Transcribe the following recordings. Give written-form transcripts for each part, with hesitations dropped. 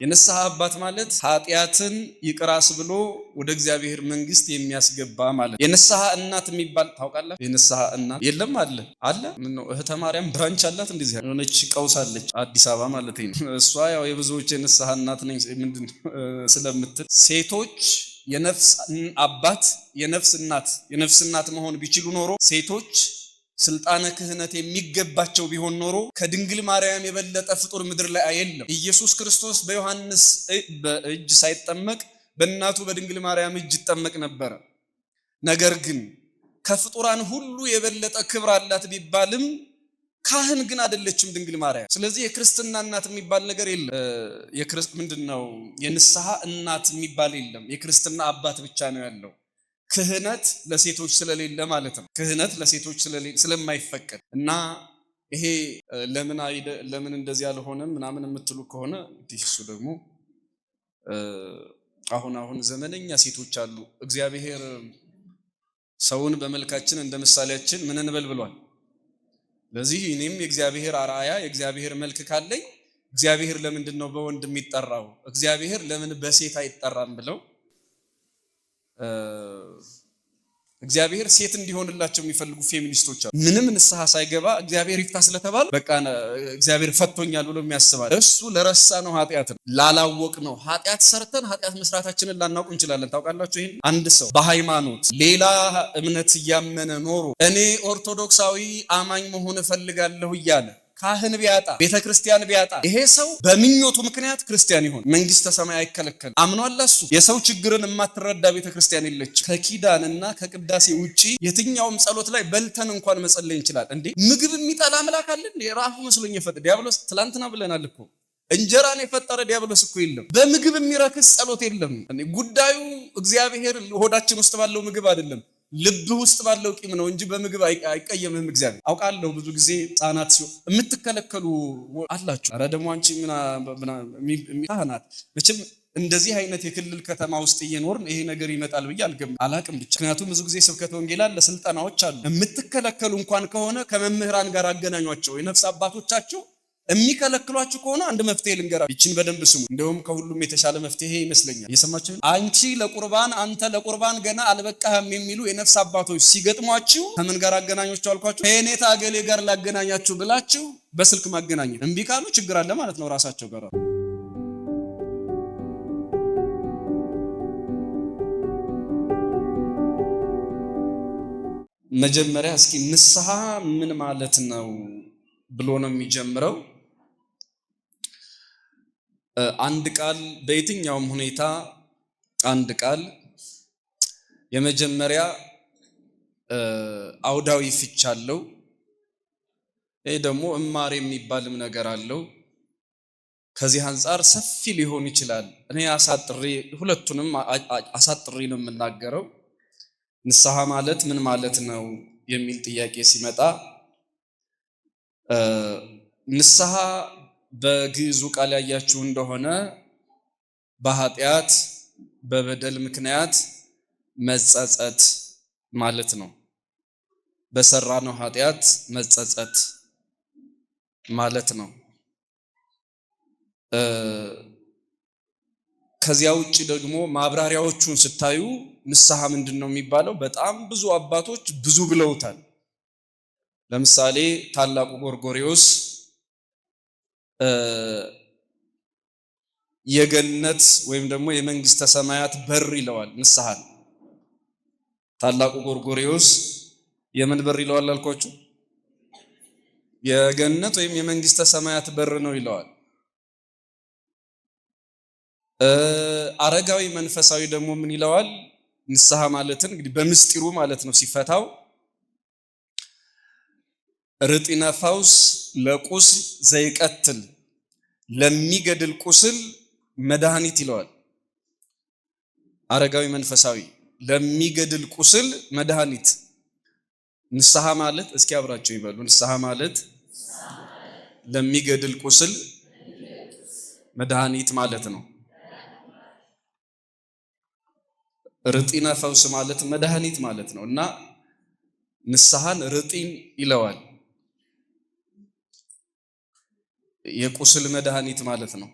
የንስሐ አባት ማለት ኃጢአትን ይቅር አስብሎ ወደ እግዚአብሔር መንግስት የሚያስገባ ማለት። የንስሐ እናት የሚባል ታውቃላችሁ? የንስሐ እናት የለም? አለ አለ። ምን ነው እህተ ማርያም branch አላት? እንደዚህ የሆነች ቀውስ አለች አዲስ አበባ ማለት ነው። እሷ ያው የብዙዎች የንስሐ እናት ነኝ ምንድን ስለምትል፣ ሴቶች የነፍስ አባት የነፍስ እናት፣ የነፍስ እናት መሆን ቢችሉ ኖሮ፣ ሴቶች ስልጣነ ክህነት የሚገባቸው ቢሆን ኖሮ ከድንግል ማርያም የበለጠ ፍጡር ምድር ላይ የለም። ኢየሱስ ክርስቶስ በዮሐንስ በእጅ ሳይጠመቅ በእናቱ በድንግል ማርያም እጅ ይጠመቅ ነበረ። ነገር ግን ከፍጡራን ሁሉ የበለጠ ክብር አላት ቢባልም ካህን ግን አይደለችም ድንግል ማርያም። ስለዚህ የክርስትና እናት የሚባል ነገር የለም። ምንድን ነው፣ የንስሐ እናት የሚባል የለም። የክርስትና አባት ብቻ ነው ያለው። ክህነት ለሴቶች ስለሌለ ማለት ነው። ክህነት ለሴቶች ስለማይፈቀድ እና ይሄ ለምን እንደዚህ አልሆነም ምናምን የምትሉ ከሆነ፣ እንግዲህ እሱ ደግሞ አሁን አሁን ዘመነኛ ሴቶች አሉ። እግዚአብሔር ሰውን በመልካችን እንደ ምሳሌያችን ምን እንበል ብሏል። ለዚህ እኔም የእግዚአብሔር አርአያ የእግዚአብሔር መልክ ካለኝ እግዚአብሔር ለምንድን ነው በወንድ የሚጠራው? እግዚአብሔር ለምን በሴት አይጠራም? ብለው እግዚአብሔር ሴት እንዲሆንላቸው የሚፈልጉ ፌሚኒስቶች አሉ። ምንም ንስሐ ሳይገባ እግዚአብሔር ይፍታ ስለተባለ በቃ እግዚአብሔር ፈቶኛል ብሎ የሚያስባል። እሱ ለረሳ ነው፣ ኃጢአት ነው ላላወቅ ነው። ኃጢአት ሰርተን ኃጢአት መስራታችንን ላናውቅ እንችላለን። ታውቃላችሁ ይሄን፣ አንድ ሰው በሃይማኖት ሌላ እምነት እያመነ ኖሮ እኔ ኦርቶዶክሳዊ አማኝ መሆን እፈልጋለሁ እያለ ካህን ቢያጣ፣ ቤተ ክርስቲያን ቢያጣ፣ ይሄ ሰው በምኞቱ ምክንያት ክርስቲያን ይሆን፣ መንግስተ ሰማይ አይከለከልም። አምኗል። እሱ የሰው ችግርን የማትረዳ ቤተ ክርስቲያን የለችም። ከኪዳንና ከቅዳሴ ውጪ የትኛውም ጸሎት ላይ በልተን እንኳን መጸለይ እንችላለን። እንዴ፣ ምግብ የሚጠላ አምላክ አለ እንዴ? ራሱ መስሎኝ የፈጠ ዲያብሎስ፣ ትላንትና ብለናል እኮ፣ እንጀራን የፈጠረ ዲያብሎስ እኮ የለም። በምግብ የሚረክስ ጸሎት የለም። ጉዳዩ እግዚአብሔር ሆዳችን ውስጥ ባለው ምግብ አይደለም፣ ልብ ውስጥ ባለው ቂም ነው እንጂ በምግብ አይቀየምህም እግዚአብሔር። አውቃለሁ፣ ብዙ ጊዜ ህጻናት ሲሆን የምትከለከሉ አላችሁ። ኧረ ደግሞ አንቺ ካህናት፣ መቼም እንደዚህ አይነት የክልል ከተማ ውስጥ እየኖርን ይሄ ነገር ይመጣል ብዬ አልገም አላቅም ብቻ። ምክንያቱም ብዙ ጊዜ ስብከተ ወንጌል አለ፣ ስልጠናዎች አሉ። የምትከለከሉ እንኳን ከሆነ ከመምህራን ጋር አገናኟቸው። የነፍስ አባቶቻቸው የሚከለክሏችሁ ከሆነ አንድ መፍትሄ ልንገራ። ይችን በደንብ ስሙ። እንደውም ከሁሉም የተሻለ መፍትሄ ይመስለኛል። እየሰማችሁ፣ አንቺ ለቁርባን፣ አንተ ለቁርባን ገና አልበቃህም የሚሉ የነፍስ አባቶች ሲገጥሟችሁ ከምን ጋር አገናኟቸው አልኳችሁ? ከየኔታ አገሌ ጋር ላገናኛችሁ ብላችሁ በስልክ ማገናኘት። እምቢ ካሉ ችግር አለ ማለት ነው ራሳቸው ጋር። መጀመሪያ እስኪ ንስሐ ምን ማለት ነው ብሎ ነው የሚጀምረው። አንድ ቃል በየትኛውም ሁኔታ አንድ ቃል የመጀመሪያ አውዳዊ ፍች አለው። ይህ ደግሞ እማር የሚባልም ነገር አለው። ከዚህ አንጻር ሰፊ ሊሆን ይችላል። እኔ አሳጥሬ፣ ሁለቱንም አሳጥሬ ነው የምናገረው። ንስሐ ማለት ምን ማለት ነው የሚል ጥያቄ ሲመጣ፣ ንስሐ በግዕዙ ቃል ያያችሁ እንደሆነ በኃጢአት በበደል ምክንያት መጸጸት ማለት ነው። በሰራነው ኃጢአት መጸጸት ማለት ነው። ከዚያ ውጭ ደግሞ ማብራሪያዎቹን ስታዩ ንስሐ ምንድን ነው የሚባለው? በጣም ብዙ አባቶች ብዙ ብለውታል። ለምሳሌ ታላቁ ጎርጎርዮስ የገነት ወይም ደግሞ የመንግስተ ሰማያት በር ይለዋል ንስሐን። ታላቁ ጎርጎርዮስ የምን በር ይለዋል አልኳችሁ? የገነት ወይም የመንግስተ ሰማያት በር ነው ይለዋል። አረጋዊ መንፈሳዊ ደግሞ ምን ይለዋል? ንስሐ ማለትን እንግዲህ በምስጢሩ ማለት ነው ሲፈታው፣ ርጢነ ፈውስ ለቁስል ዘይቀትል፣ ለሚገድል ቁስል መድኃኒት ይለዋል። አረጋዊ መንፈሳዊ ለሚገድል ቁስል መድኃኒት ንስሐ ማለት። እስኪ አብራችሁ ይበሉ። ንስሐ ማለት ለሚገድል ቁስል መድኃኒት ማለት ነው። ርጢነ ፈውስ ማለት መድኃኒት ማለት ነው እና ንስሐን ርጢን ይለዋል። የቁስል መድኃኒት ማለት ነው።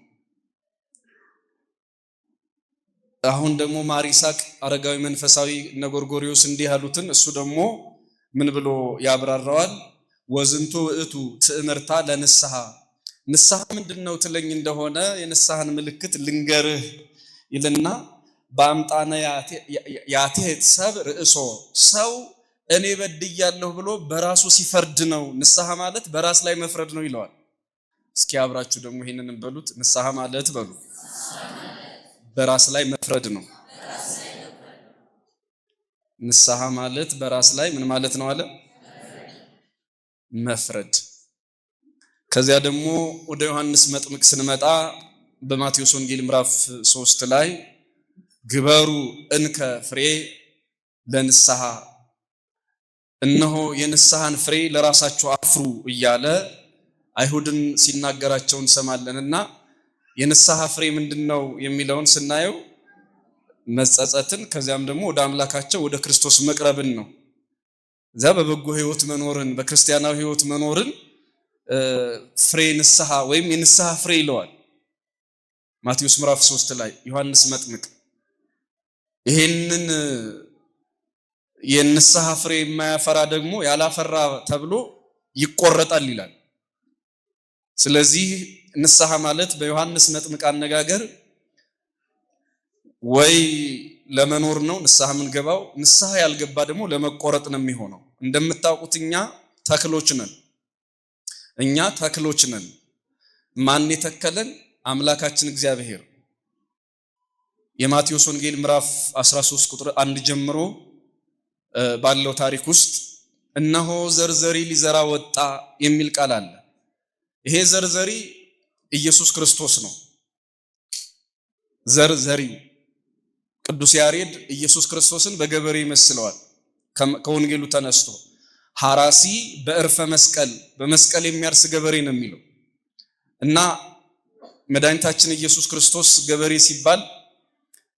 አሁን ደግሞ ማር ይስሐቅ አረጋዊ መንፈሳዊ እነ ጎርጎርዮስ እንዲህ ያሉትን እሱ ደግሞ ምን ብሎ ያብራራዋል? ወዝንቱ ውእቱ ትእምርታ ለንስሐ፣ ንስሐ ምንድን ነው ትለኝ እንደሆነ የንስሐን ምልክት ልንገርህ ይልና በአምጣነ ያቴት ሰብ ርእሶ፣ ሰው እኔ በድያለሁ ብሎ በራሱ ሲፈርድ ነው። ንስሐ ማለት በራስ ላይ መፍረድ ነው ይለዋል። እስኪ አብራችሁ ደግሞ ይሄንን በሉት። ንስሐ ማለት በሉ በራስ ላይ መፍረድ ነው። ንስሐ ማለት በራስ ላይ ምን ማለት ነው አለ? መፍረድ። ከዚያ ደግሞ ወደ ዮሐንስ መጥምቅ ስንመጣ በማቴዎስ ወንጌል ምዕራፍ 3 ላይ ግበሩ እንከ ፍሬ ለንስሐ፣ እነሆ የንስሐን ፍሬ ለራሳችሁ አፍሩ እያለ አይሁድን ሲናገራቸው እንሰማለንና የንስሐ ፍሬ ምንድነው የሚለውን ስናየው መጸጸትን ከዚያም ደግሞ ወደ አምላካቸው ወደ ክርስቶስ መቅረብን ነው። እዚያ በበጎ ሕይወት መኖርን፣ በክርስቲያናዊ ሕይወት መኖርን ፍሬ ንስሐ ወይም የንስሐ ፍሬ ይለዋል። ማቴዎስ ምዕራፍ 3 ላይ ዮሐንስ መጥምቅ ይሄንን የንስሐ ፍሬ የማያፈራ ደግሞ ያላፈራ ተብሎ ይቆረጣል ይላል። ስለዚህ ንስሐ ማለት በዮሐንስ መጥምቅ አነጋገር ወይ ለመኖር ነው ንስሐ የምንገባው፣ ንስሐ ያልገባ ደግሞ ለመቆረጥ ነው የሚሆነው። እንደምታውቁት እኛ ተክሎች ነን። እኛ ተክሎች ነን። ማን የተከለን? አምላካችን እግዚአብሔር። የማቴዎስ ወንጌል ምዕራፍ 13 ቁጥር 1 ጀምሮ ባለው ታሪክ ውስጥ እነሆ ዘርዘሪ ሊዘራ ወጣ የሚል ቃል አለ። ይሄ ዘርዘሪ ኢየሱስ ክርስቶስ ነው። ዘርዘሪው ቅዱስ ያሬድ ኢየሱስ ክርስቶስን በገበሬ ይመስለዋል። ከወንጌሉ ተነስቶ ሐራሲ በእርፈ መስቀል፣ በመስቀል የሚያርስ ገበሬ ነው የሚለው እና መድኃኒታችን ኢየሱስ ክርስቶስ ገበሬ ሲባል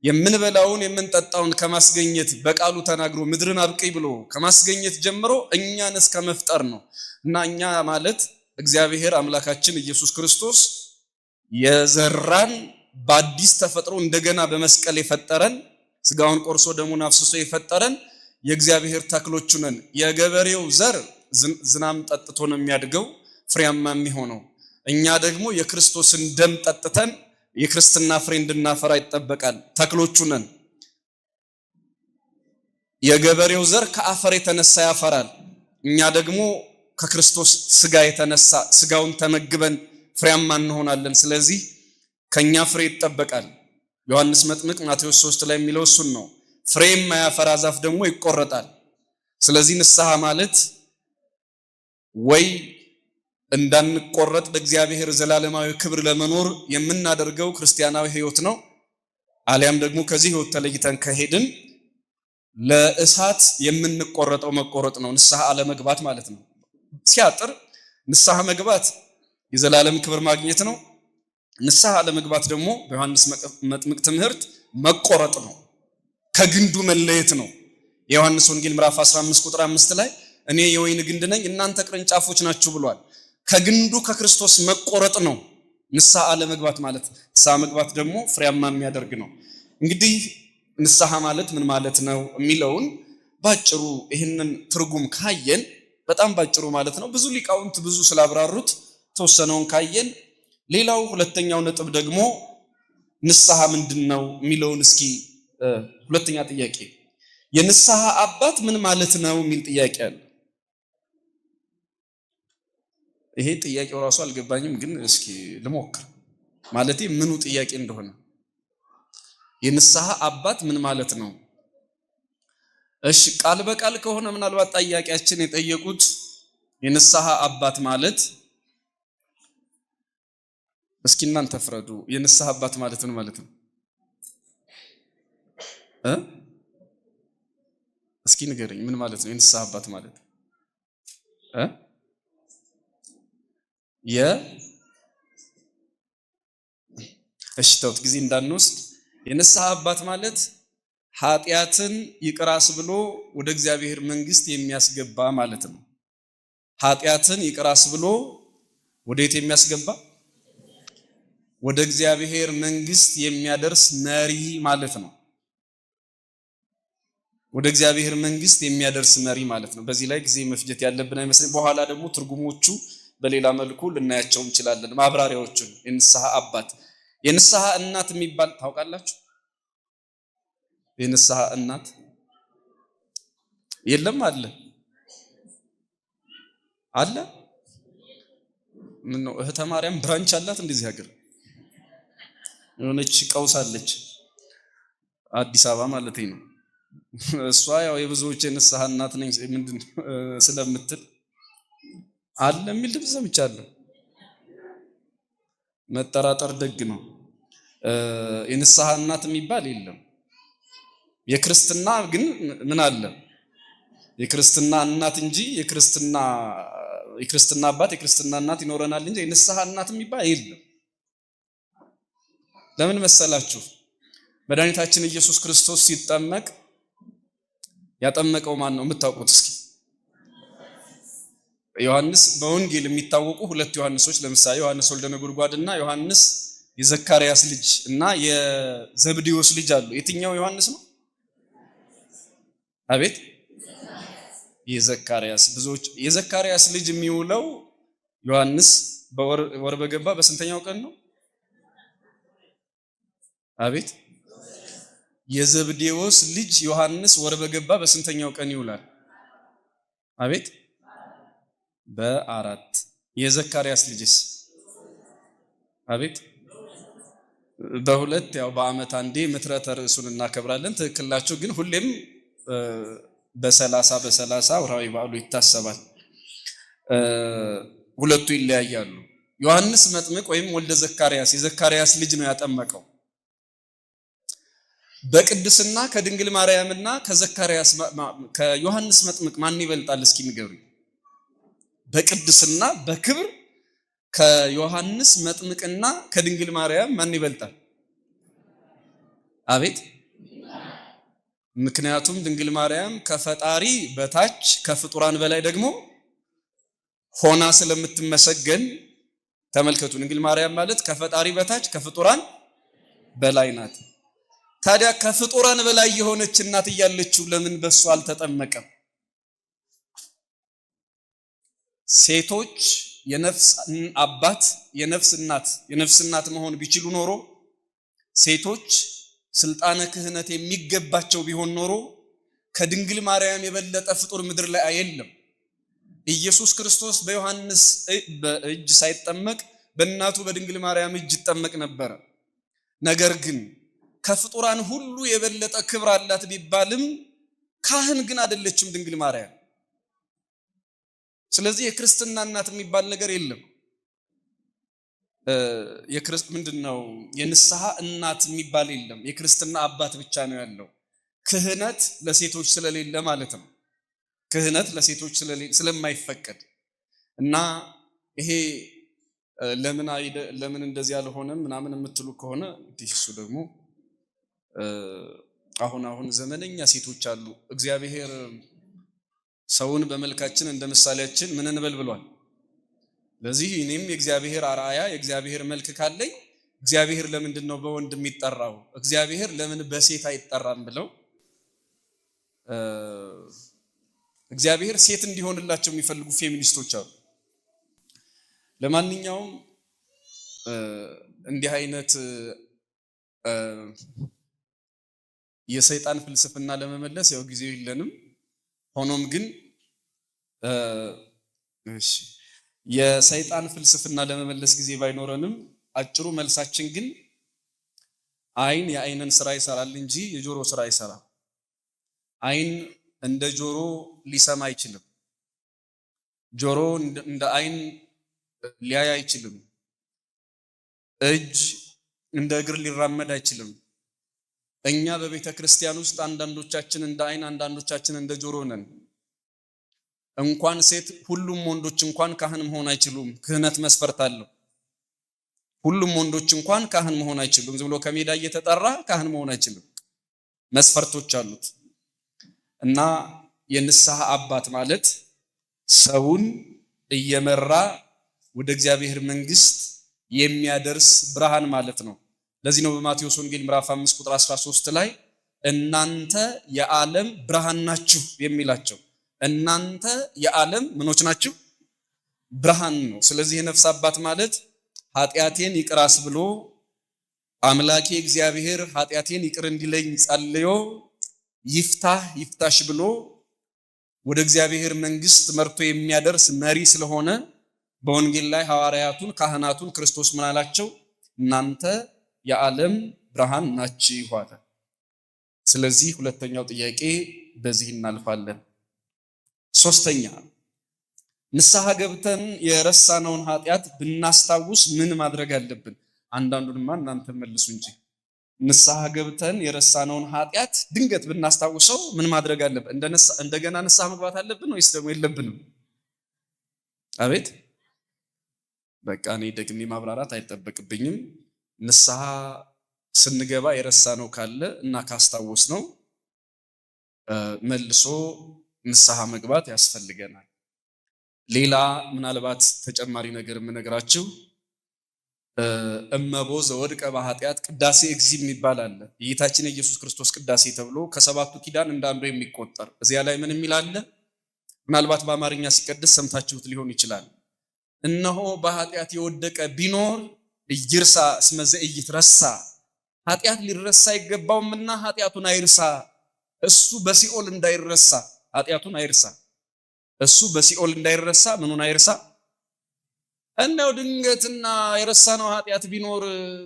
የምንበላውን የምንጠጣውን ከማስገኘት፣ በቃሉ ተናግሮ ምድርን አብቅይ ብሎ ከማስገኘት ጀምሮ እኛን እስከ መፍጠር ነው እና እኛ ማለት እግዚአብሔር አምላካችን ኢየሱስ ክርስቶስ የዘራን፣ በአዲስ ተፈጥሮ እንደገና በመስቀል የፈጠረን፣ ስጋውን ቆርሶ ደሙን አፍስሶ የፈጠረን የእግዚአብሔር ተክሎቹ ነን። የገበሬው ዘር ዝናም ጠጥቶ ነው የሚያድገው፣ ፍሬያማ የሚሆነው። እኛ ደግሞ የክርስቶስን ደም ጠጥተን የክርስትና ፍሬ እንድናፈራ ይጠበቃል። ተክሎቹ ነን። የገበሬው ዘር ከአፈር የተነሳ ያፈራል። እኛ ደግሞ ከክርስቶስ ስጋ የተነሳ ስጋውን ተመግበን ፍሬያማ እንሆናለን። ስለዚህ ከኛ ፍሬ ይጠበቃል። ዮሐንስ መጥምቅ ማቴዎስ 3 ላይ የሚለው እሱን ነው። ፍሬ የማያፈራ ዛፍ ደግሞ ይቆረጣል። ስለዚህ ንስሐ ማለት ወይ እንዳንቆረጥ በእግዚአብሔር ዘላለማዊ ክብር ለመኖር የምናደርገው ክርስቲያናዊ ሕይወት ነው። አሊያም ደግሞ ከዚህ ሕይወት ተለይተን ከሄድን ለእሳት የምንቆረጠው መቆረጥ ነው። ንስሐ አለመግባት ማለት ነው። ሲያጥር ንስሐ መግባት የዘላለም ክብር ማግኘት ነው። ንስሐ አለመግባት ደግሞ በዮሐንስ መጥምቅ ትምህርት መቆረጥ ነው። ከግንዱ መለየት ነው። የዮሐንስ ወንጌል ምዕራፍ 15 ቁጥር 5 ላይ እኔ የወይን ግንድ ነኝ፣ እናንተ ቅርንጫፎች ናችሁ ብሏል። ከግንዱ ከክርስቶስ መቆረጥ ነው ንስሐ አለመግባት ማለት። ንስሐ መግባት ደግሞ ፍሬያማ የሚያደርግ ነው። እንግዲህ ንስሐ ማለት ምን ማለት ነው የሚለውን ባጭሩ ይህንን ትርጉም ካየን፣ በጣም ባጭሩ ማለት ነው። ብዙ ሊቃውንት ብዙ ስላብራሩት ተወሰነውን ካየን፣ ሌላው ሁለተኛው ነጥብ ደግሞ ንስሐ ምንድን ነው የሚለውን እስኪ ሁለተኛ ጥያቄ የንስሐ አባት ምን ማለት ነው የሚል ጥያቄ አለ። ይሄ ጥያቄው ራሱ አልገባኝም፣ ግን እስኪ ልሞክር። ማለቴ ምኑ ጥያቄ እንደሆነ፣ የንስሐ አባት ምን ማለት ነው? እሺ፣ ቃል በቃል ከሆነ ምናልባት ጠያቂያችን የጠየቁት የንስሐ አባት ማለት፣ እስኪ እናንተ ፍረዱ። የንስሐ አባት ማለት ምን ማለት ነው? እ እስኪ ንገረኝ፣ ምን ማለት ነው የንስሐ አባት ማለት? እ የ እሺ ተውት፣ ጊዜ እንዳንወስድ። የንስሐ አባት ማለት ኃጢአትን ይቅራስ ብሎ ወደ እግዚአብሔር መንግስት የሚያስገባ ማለት ነው። ኃጢአትን ይቅራስ ብሎ ወዴት የሚያስገባ? ወደ እግዚአብሔር መንግስት የሚያደርስ መሪ ማለት ነው። ወደ እግዚአብሔር መንግስት የሚያደርስ መሪ ማለት ነው። በዚህ ላይ ጊዜ መፍጀት ያለብን አይመስለኝም። በኋላ ደግሞ ትርጉሞቹ በሌላ መልኩ ልናያቸው እንችላለን። ማብራሪያዎቹን የንስሐ አባት፣ የንስሐ እናት የሚባል ታውቃላችሁ? የንስሐ እናት የለም? አለ አለ። ምን ነው እህተ ማርያም branch አላት እንደዚህ ሀገር የሆነች ቀውስ አለች፣ አዲስ አበባ ማለት ነው። እሷ ያው የብዙዎች የንስሐ እናት ነኝ ምንድን ስለምትል አለ የሚል ድምፅ ሰምቻለሁ። መጠራጠር ደግ ነው። የንስሐ እናት የሚባል የለም። የክርስትና ግን ምን አለ? የክርስትና እናት እንጂ የክርስትና አባት የክርስትና እናት ይኖረናል እንጂ የንስሐ እናት የሚባል የለም። ለምን መሰላችሁ? መድኃኒታችን ኢየሱስ ክርስቶስ ሲጠመቅ ያጠመቀው ማን ነው የምታውቁት? እስኪ ዮሐንስ። በወንጌል የሚታወቁ ሁለት ዮሐንሶች ለምሳሌ ዮሐንስ ወልደ ነጎድጓድ እና ዮሐንስ የዘካርያስ ልጅ እና የዘብዴዎስ ልጅ አሉ። የትኛው ዮሐንስ ነው? አቤት፣ የዘካርያስ። ብዙዎች የዘካርያስ ልጅ የሚውለው ዮሐንስ በወር በገባ በስንተኛው ቀን ነው? አቤት፣ የዘብዴዎስ ልጅ ዮሐንስ ወር በገባ በስንተኛው ቀን ይውላል? አቤት፣ በአራት። የዘካርያስ ልጅስ? አቤት፣ በሁለት። ያው በዓመት አንዴ ምትረተ ርዕሱን እናከብራለን። ትክክል ናቸው። ግን ሁሌም በ30 በ30 ወርሃዊ በዓሉ ይታሰባል። ሁለቱ ይለያያሉ። ዮሐንስ መጥምቅ ወይም ወልደ ዘካርያስ የዘካርያስ ልጅ ነው ያጠመቀው። በቅድስና ከድንግል ማርያምና ከዘካርያስ ከዮሐንስ መጥምቅ ማን ይበልጣል? እስኪ ንገሩኝ። በቅድስና በክብር ከዮሐንስ መጥምቅና ከድንግል ማርያም ማን ይበልጣል? አቤት። ምክንያቱም ድንግል ማርያም ከፈጣሪ በታች ከፍጡራን በላይ ደግሞ ሆና ስለምትመሰገን። ተመልከቱ፣ ድንግል ማርያም ማለት ከፈጣሪ በታች ከፍጡራን በላይ ናት። ታዲያ ከፍጡራን በላይ የሆነች እናት እያለችው ለምን በሷ አልተጠመቀም? ሴቶች የነፍስ አባት የነፍስ እናት የነፍስ እናት መሆን ቢችሉ ኖሮ፣ ሴቶች ስልጣነ ክህነት የሚገባቸው ቢሆን ኖሮ ከድንግል ማርያም የበለጠ ፍጡር ምድር ላይ የለም። ኢየሱስ ክርስቶስ በዮሐንስ እጅ ሳይጠመቅ በእናቱ በድንግል ማርያም እጅ ይጠመቅ ነበረ። ነገር ግን ከፍጡራን ሁሉ የበለጠ ክብር አላት ቢባልም ካህን ግን አይደለችም ድንግል ማርያም። ስለዚህ የክርስትና እናት የሚባል ነገር የለም። ምንድን ነው የንስሐ እናት የሚባል የለም። የክርስትና አባት ብቻ ነው ያለው። ክህነት ለሴቶች ስለሌለ ማለት ነው። ክህነት ለሴቶች ስለማይፈቀድ እና ይሄ ለምን እንደዚህ አልሆነም ምናምን የምትሉ ከሆነ እንግዲህ እሱ ደግሞ አሁን አሁን ዘመነኛ ሴቶች አሉ። እግዚአብሔር ሰውን በመልካችን እንደ ምሳሌያችን ምን እንበል ብሏል። ለዚህ እኔም የእግዚአብሔር አርአያ የእግዚአብሔር መልክ ካለኝ እግዚአብሔር ለምንድን ነው በወንድ የሚጠራው? እግዚአብሔር ለምን በሴት አይጠራም? ብለው እግዚአብሔር ሴት እንዲሆንላቸው የሚፈልጉ ፌሚኒስቶች አሉ። ለማንኛውም እንዲህ አይነት የሰይጣን ፍልስፍና ለመመለስ ያው ጊዜው የለንም። ሆኖም ግን እሺ የሰይጣን ፍልስፍና ለመመለስ ጊዜ ባይኖረንም አጭሩ መልሳችን ግን አይን የአይንን ስራ ይሰራል እንጂ የጆሮ ስራ አይሰራም። አይን እንደ ጆሮ ሊሰማ አይችልም። ጆሮ እንደ አይን ሊያይ አይችልም። እጅ እንደ እግር ሊራመድ አይችልም። እኛ በቤተ ክርስቲያን ውስጥ አንዳንዶቻችን እንደ አይን፣ አንዳንዶቻችን እንደ ጆሮ ነን። እንኳን ሴት ሁሉም ወንዶች እንኳን ካህን መሆን አይችሉም። ክህነት መስፈርት አለው። ሁሉም ወንዶች እንኳን ካህን መሆን አይችሉም። ዝም ብሎ ከሜዳ እየተጠራ ካህን መሆን አይችልም። መስፈርቶች አሉት። እና የንስሐ አባት ማለት ሰውን እየመራ ወደ እግዚአብሔር መንግስት የሚያደርስ ብርሃን ማለት ነው። ለዚህ ነው በማቴዎስ ወንጌል ምዕራፍ 5 ቁጥር 13 ላይ እናንተ የዓለም ብርሃን ናችሁ የሚላቸው። እናንተ የዓለም ምኖች ናችሁ? ብርሃን ነው። ስለዚህ የነፍስ አባት ማለት ኃጢአቴን ይቅራስ ብሎ አምላኬ እግዚአብሔር ኃጢአቴን ይቅር እንዲለኝ ጸልዮ ይፍታህ ይፍታሽ ብሎ ወደ እግዚአብሔር መንግስት መርቶ የሚያደርስ መሪ ስለሆነ በወንጌል ላይ ሐዋርያቱን ካህናቱን ክርስቶስ ምን አላቸው? እናንተ የዓለም ብርሃን ናችሁ አለ። ስለዚህ ሁለተኛው ጥያቄ በዚህ እናልፋለን። ሶስተኛ፣ ንስሐ ገብተን የረሳነውን ኃጢአት ብናስታውስ ምን ማድረግ አለብን? አንዳንዱንማ እናንተ መልሱ እንጂ። ንስሐ ገብተን የረሳነውን ኃጢአት ድንገት ብናስታውሰው ምን ማድረግ አለብን? እንደገና ንስሐ መግባት አለብን ወይስ ደግሞ የለብንም? አቤት፣ በቃ እኔ ደግሜ ማብራራት አይጠበቅብኝም። ንስሐ ስንገባ የረሳነው ካለ እና ካስታወስነው መልሶ ንስሐ መግባት ያስፈልገናል። ሌላ ምናልባት ተጨማሪ ነገር የምነግራችሁ፣ እመቦ ዘወድቀ በኃጢአት፣ ቅዳሴ እግዚእ የሚባል አለ። የጌታችን የኢየሱስ ክርስቶስ ቅዳሴ ተብሎ ከሰባቱ ኪዳን እንዳንዱ የሚቆጠር፣ እዚያ ላይ ምን የሚል አለ? ምናልባት በአማርኛ ሲቀድስ ሰምታችሁት ሊሆን ይችላል። እነሆ በኃጢአት የወደቀ ቢኖር ኢይርሳ እስመ ዘኢይትረሳ፣ ኃጢአት ሊረሳ አይገባውምና ኃጢአቱን አይርሳ። እሱ በሲኦል እንዳይረሳ ኃጢአቱን አይርሳ። እሱ በሲኦል እንዳይረሳ ምኑን አይርሳ? እንደው ድንገትና የረሳነው ኃጢአት ቢኖር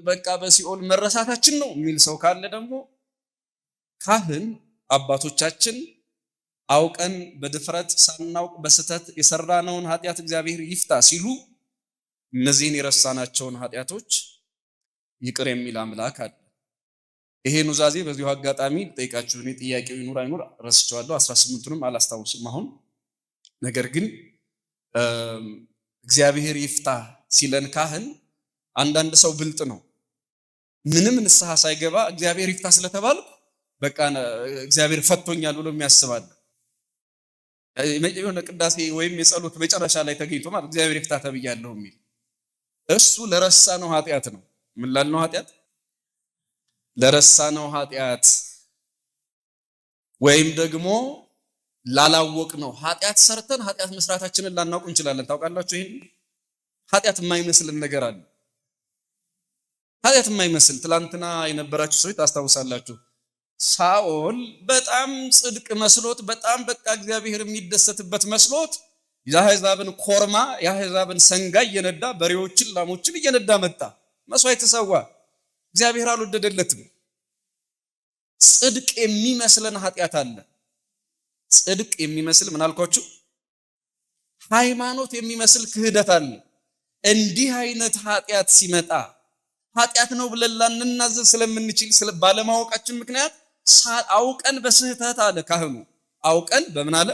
በቃ በሲኦል መረሳታችን ነው የሚል ሰው ካለ ደግሞ ካህን አባቶቻችን አውቀን በድፍረት፣ ሳናውቅ በስህተት የሰራነውን ኃጢአት እግዚአብሔር ይፍታ ሲሉ እነዚህን የረሳናቸውን ኃጢአቶች ይቅር የሚል አምላክ አለ። ይሄ ኑዛዜ በዚሁ አጋጣሚ ጠይቃችሁ፣ እኔ ጥያቄው ይኑር አይኑር ረስቼዋለሁ፣ 18ቱንም አላስታውስም አሁን። ነገር ግን እግዚአብሔር ይፍታ ሲለን ካህን፣ አንዳንድ ሰው ብልጥ ነው። ምንም ንስሐ ሳይገባ እግዚአብሔር ይፍታ ስለተባልኩ በቃ እግዚአብሔር ፈቶኛል ብሎ የሚያስባል፣ የሆነ ቅዳሴ ወይም የጸሎት መጨረሻ ላይ ተገኝቶ ማለት እግዚአብሔር ይፍታ ተብያለሁ የሚል፣ እሱ ለረሳ ነው ኃጢአት ነው። ምን ላልነው ኃጢአት? ለረሳ ነው ኃጢአት ወይም ደግሞ ላላወቅ ነው ኃጢአት። ሰርተን ኃጢአት መስራታችንን ላናውቅ እንችላለን። ታውቃላችሁ፣ ይሄን ኃጢአት የማይመስልን ነገር አለ። ኃጢአት የማይመስል፣ ትላንትና የነበራችሁ ሰዎች ታስታውሳላችሁ። ሳኦል በጣም ጽድቅ መስሎት፣ በጣም በቃ እግዚአብሔር የሚደሰትበት መስሎት የአሕዛብን ኮርማ፣ የአሕዛብን ሰንጋ እየነዳ፣ በሬዎችን፣ ላሞችን እየነዳ መጣ። መስዋዕት ሰዋ። እግዚአብሔር አልወደደለትም። ጽድቅ የሚመስለን ኃጢአት አለ። ጽድቅ የሚመስል፣ ምን አልኳችሁ? ሃይማኖት የሚመስል ክህደት አለ። እንዲህ አይነት ኃጢአት ሲመጣ ኃጢአት ነው ብለን ላንናዘዝ ስለምንችል ባለማወቃችን ምክንያት፣ አውቀን በስህተት አለ ካህኑ። አውቀን በምን አለ?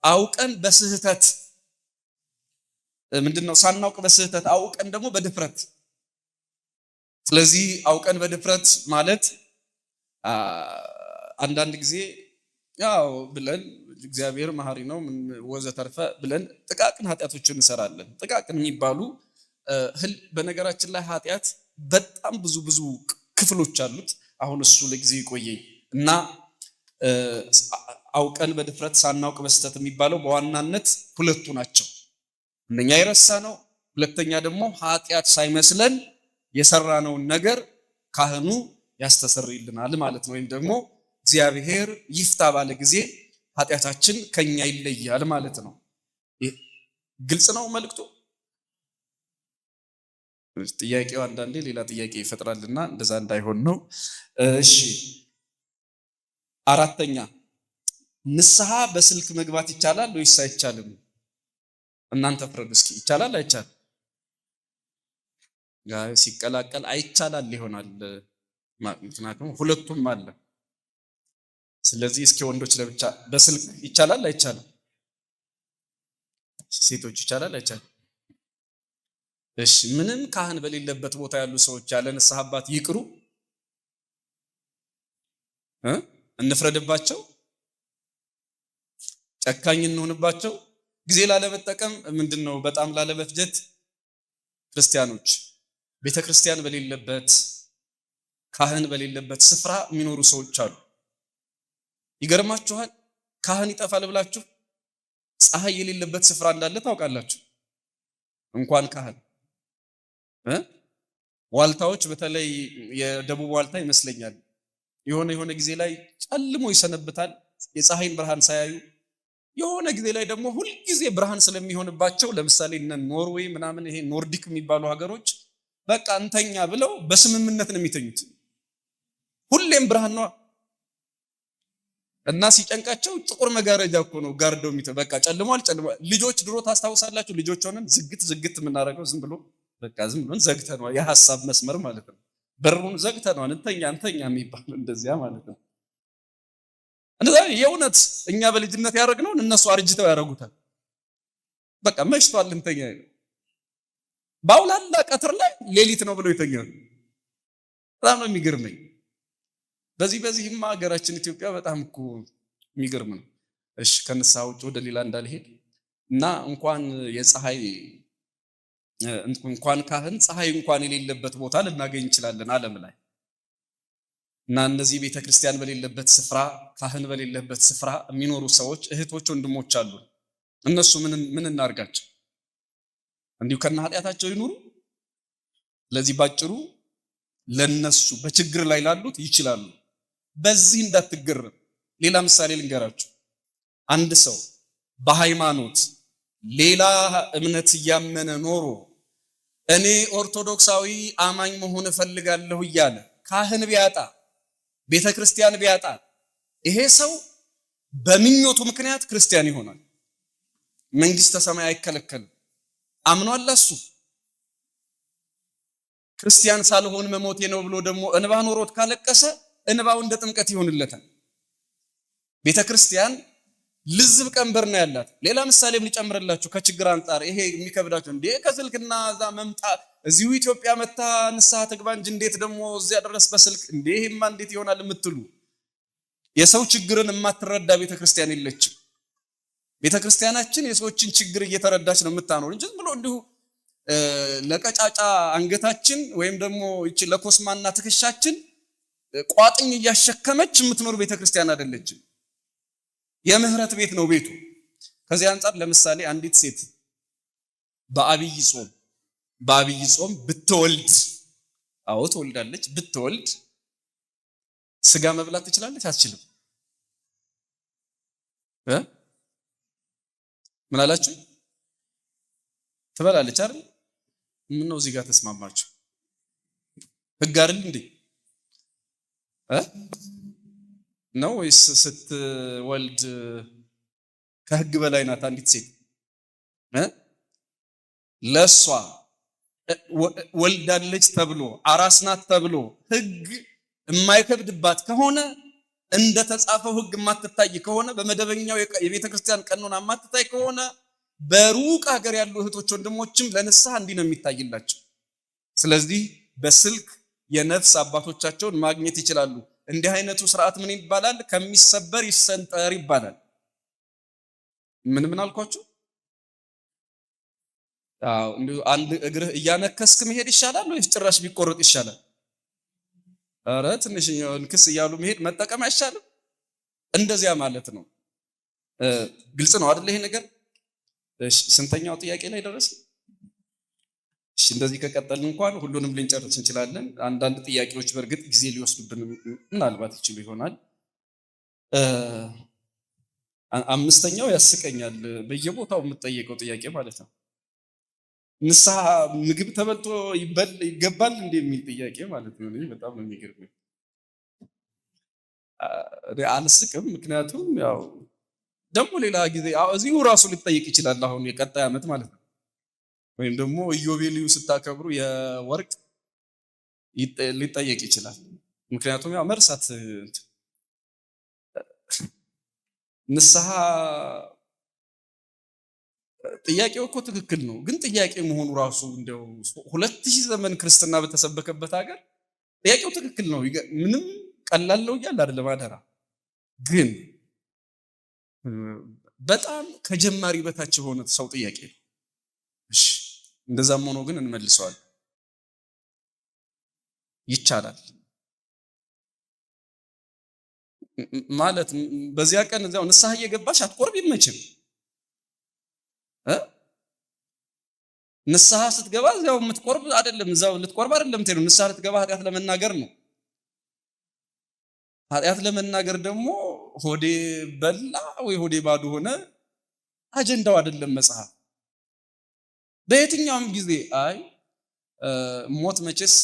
አውቀን በስህተት ምንድን ነው? ሳናውቅ በስህተት፣ አውቀን ደግሞ በድፍረት። ስለዚህ አውቀን በድፍረት ማለት አንዳንድ ጊዜ ያው ብለን እግዚአብሔር መሐሪ ነው ወዘተርፈ ብለን ጥቃቅን ኃጢአቶችን እንሰራለን። ጥቃቅን የሚባሉ፣ በነገራችን ላይ ኃጢአት በጣም ብዙ ብዙ ክፍሎች አሉት። አሁን እሱ ለጊዜው ይቆየኝ እና አውቀን በድፍረት፣ ሳናውቅ በስህተት የሚባለው በዋናነት ሁለቱ ናቸው። አንደኛ የረሳ ነው፣ ሁለተኛ ደግሞ ኃጢአት ሳይመስለን የሰራነውን ነገር ካህኑ ያስተሰርይልናል ማለት ነው። ወይም ደግሞ እግዚአብሔር ይፍታ ባለ ጊዜ ኃጢአታችን ከኛ ይለያል ማለት ነው። ግልጽ ነው መልእክቱ። ጥያቄው አንዳንዴ ሌላ ጥያቄ ይፈጥራልና እንደዛ እንዳይሆን ነው። እሺ፣ አራተኛ፣ ንስሐ በስልክ መግባት ይቻላል ወይስ አይቻልም? እናንተ ፍረዱ እስኪ። ይቻላል አይቻልም? ሲቀላቀል አይቻላል ይሆናል። ምክንያቱም ሁለቱም አለ። ስለዚህ እስኪ ወንዶች ለብቻ፣ በስልክ ይቻላል አይቻልም? ሴቶች ይቻላል አይቻልም? እሺ፣ ምንም ካህን በሌለበት ቦታ ያሉ ሰዎች ያለ ንስሐ አባት ይቅሩ እ እንፍረድባቸው፣ ጨካኝ እንሆንባቸው፣ ጊዜ ላለመጠቀም፣ ምንድን ነው፣ በጣም ላለመፍጀት። ክርስቲያኖች ቤተ ክርስቲያን በሌለበት፣ ካህን በሌለበት ስፍራ የሚኖሩ ሰዎች አሉ። ይገርማችኋል። ካህን ይጠፋል ብላችሁ ፀሐይ የሌለበት ስፍራ እንዳለ ታውቃላችሁ። እንኳን ካህን ዋልታዎች፣ በተለይ የደቡብ ዋልታ ይመስለኛል፣ የሆነ የሆነ ጊዜ ላይ ጨልሞ ይሰነብታል የፀሐይን ብርሃን ሳያዩ። የሆነ ጊዜ ላይ ደግሞ ሁልጊዜ ብርሃን ስለሚሆንባቸው፣ ለምሳሌ እነ ኖርዌይ ምናምን፣ ይሄ ኖርዲክ የሚባሉ ሀገሮች በቃ እንተኛ ብለው በስምምነት ነው የሚተኙት። ሁሌም ብርሃን ነው እና ሲጨንቃቸው ጥቁር መጋረጃ እኮ ነው ጋርደው የሚተኙ። በቃ ጨልሟል ጨልሟል። ልጆች ድሮ ታስታውሳላችሁ? ልጆች ሆነን ዝግት ዝግት የምናደርገው ዝም ብሎ በቃ ዝም ብሎን ዘግተነዋል። የሀሳብ መስመር ማለት ነው። በሩን ዘግተነዋል። እንተኛ እንተኛ የሚባል እንደዚያ ማለት ነው። እንደዛ የእውነት እኛ በልጅነት ያደረግነውን እነሱ አርጅተው ያደርጉታል። በቃ መሽቷል እንተኛ። በአውላላ ቀትር ላይ ሌሊት ነው ብለው ይተኛሉ። በጣም ነው የሚገርመኝ። በዚህማ ሀገራችን ኢትዮጵያ በጣም እኮ የሚገርም ነው። እሺ፣ ከንስሐ ውጭ ወደ ሌላ እንዳልሄድ እና እንኳን የፀሐይ፣ እንኳን ካህን፣ ፀሐይ እንኳን የሌለበት ቦታ ልናገኝ እንችላለን ዓለም ላይ። እና እነዚህ ቤተ ክርስቲያን በሌለበት ስፍራ፣ ካህን በሌለበት ስፍራ የሚኖሩ ሰዎች እህቶች፣ ወንድሞች አሉ። እነሱ ምን ምን እናርጋቸው? እንዲሁ ከነ ኃጢአታቸው ይኑሩ? ለዚህ ባጭሩ ለነሱ በችግር ላይ ላሉት ይችላሉ። በዚህ እንዳትገረም። ሌላ ምሳሌ ልንገራችሁ። አንድ ሰው በሃይማኖት ሌላ እምነት እያመነ ኖሮ እኔ ኦርቶዶክሳዊ አማኝ መሆን እፈልጋለሁ እያለ ካህን ቢያጣ፣ ቤተ ክርስቲያን ቢያጣ፣ ይሄ ሰው በምኞቱ ምክንያት ክርስቲያን ይሆናል። መንግስተ ሰማይ አይከለከልም። አምኗል እሱ። ክርስቲያን ሳልሆን መሞቴ ነው ብሎ ደግሞ እንባ ኖሮት ካለቀሰ እንባው እንደ ጥምቀት ይሆንለታል። ቤተ ክርስቲያን ልዝብ ቀንበር ነው ያላት። ሌላ ምሳሌም ሊጨምርላችሁ ከችግር አንጻር ይሄ የሚከብዳችሁ፣ እንዴ ከስልክና እዛ መምጣት፣ እዚሁ ኢትዮጵያ መታ ንስሐ ትግባ እንጂ እንዴት ደግሞ እዚያ ድረስ በስልክ፣ እንዴ ይሄማ እንዴት ይሆናል የምትሉ፣ የሰው ችግርን የማትረዳ ቤተ ክርስቲያን የለችም። ቤተ ክርስቲያናችን የሰዎችን ችግር እየተረዳች ነው የምታኖር እንጂ ዝም ብሎ እንዲሁ ለቀጫጫ አንገታችን ወይም ደግሞ ይቺ ለኮስማና ትከሻችን ቋጥኝ እያሸከመች የምትኖር ቤተ ክርስቲያን አይደለችም። የምህረት ቤት ነው ቤቱ። ከዚህ አንጻር ለምሳሌ አንዲት ሴት በአብይ ጾም ብትወልድ፣ አዎ ትወልዳለች፣ ብትወልድ ስጋ መብላት ትችላለች? አትችልም? እ ምን አላችሁ? ትበላለች አይደል? ምን ነው እዚህ ጋር ተስማማችሁ? ህግ አይደል እንዴ? እ ነው ወይስ ስትወልድ ከህግ በላይ ናት አንዲት ሴት? እ ለሷ ወልዳለች ተብሎ፣ አራስ ናት ተብሎ ህግ የማይከብድባት ከሆነ፣ እንደ ተጻፈው ህግ የማትታይ ከሆነ፣ በመደበኛው የቤተ ክርስቲያን ቀኖና የማትታይ ከሆነ፣ በሩቅ ሀገር ያሉ እህቶች ወንድሞችም ለንስሐ እንዲህ ነው የሚታይላቸው። ስለዚህ በስልክ የነፍስ አባቶቻቸውን ማግኘት ይችላሉ። እንዲህ አይነቱ ስርዓት ምን ይባላል? ከሚሰበር ይሰንጠር ይባላል። ምን ምን አልኳችሁ? አዎ፣ እንዲሁ አንድ እግርህ እያነከስክ መሄድ ይሻላል ወይስ ጭራሽ ቢቆረጥ ይሻላል? ኧረ ትንሽ እንክስ እያሉ መሄድ መጠቀም አይሻልም? እንደዚያ ማለት ነው። ግልጽ ነው አይደል ይሄ ነገር? እሺ፣ ስንተኛው ጥያቄ ላይ ደረስን? እሺ፣ እንደዚህ ከቀጠልን እንኳን ሁሉንም ልንጨርስ እንችላለን። አንዳንድ ጥያቄዎች በእርግጥ ጊዜ ሊወስዱብን ምናልባት ይችሉ ይሆናል። አምስተኛው ያስቀኛል። በየቦታው የምጠየቀው ጥያቄ ማለት ነው። ንስሐ ምግብ ተበልቶ ይበል ይገባል እንዴ የሚል ጥያቄ ማለት ነው። እኔ በጣም ነው የሚገርመኝ። እኔ አልስቅም፣ ምክንያቱም ያው ደግሞ ሌላ ጊዜ እዚሁ ራሱ ሊጠይቅ ይችላል። አሁን የቀጣይ ዓመት ማለት ነው። ወይም ደግሞ ኢዮቤልዩ ስታከብሩ የወርቅ ሊጠየቅ ይችላል። ምክንያቱም ያው መርሳት፣ ንስሐ ጥያቄው እኮ ትክክል ነው፣ ግን ጥያቄ መሆኑ ራሱ እንደው 2000 ዘመን ክርስትና በተሰበከበት ሀገር ጥያቄው ትክክል ነው። ምንም ቀላል ነው እያለ አይደለም፣ አደራ። ግን በጣም ከጀማሪ በታች የሆነ ሰው ጥያቄ ነው። እሺ፣ እንደዛም ሆኖ ግን እንመልሰዋል። ይቻላል ማለት በዚያ ቀን እዚያው ንስሐ እየገባሽ አትቆርቢም መቼም እ ንስሐ ስትገባ እዚያው የምትቆርብ አይደለም፣ እዚያው ልትቆርብ አይደለም ትሄዱ። ንስሐ ልትገባ ኃጢአት ለመናገር ነው። ኃጢአት ለመናገር ደግሞ ሆዴ በላ ወይ ሆዴ ባዶ ሆነ አጀንዳው አይደለም መጽሐፍ። በየትኛውም ጊዜ አይ ሞት መቼስ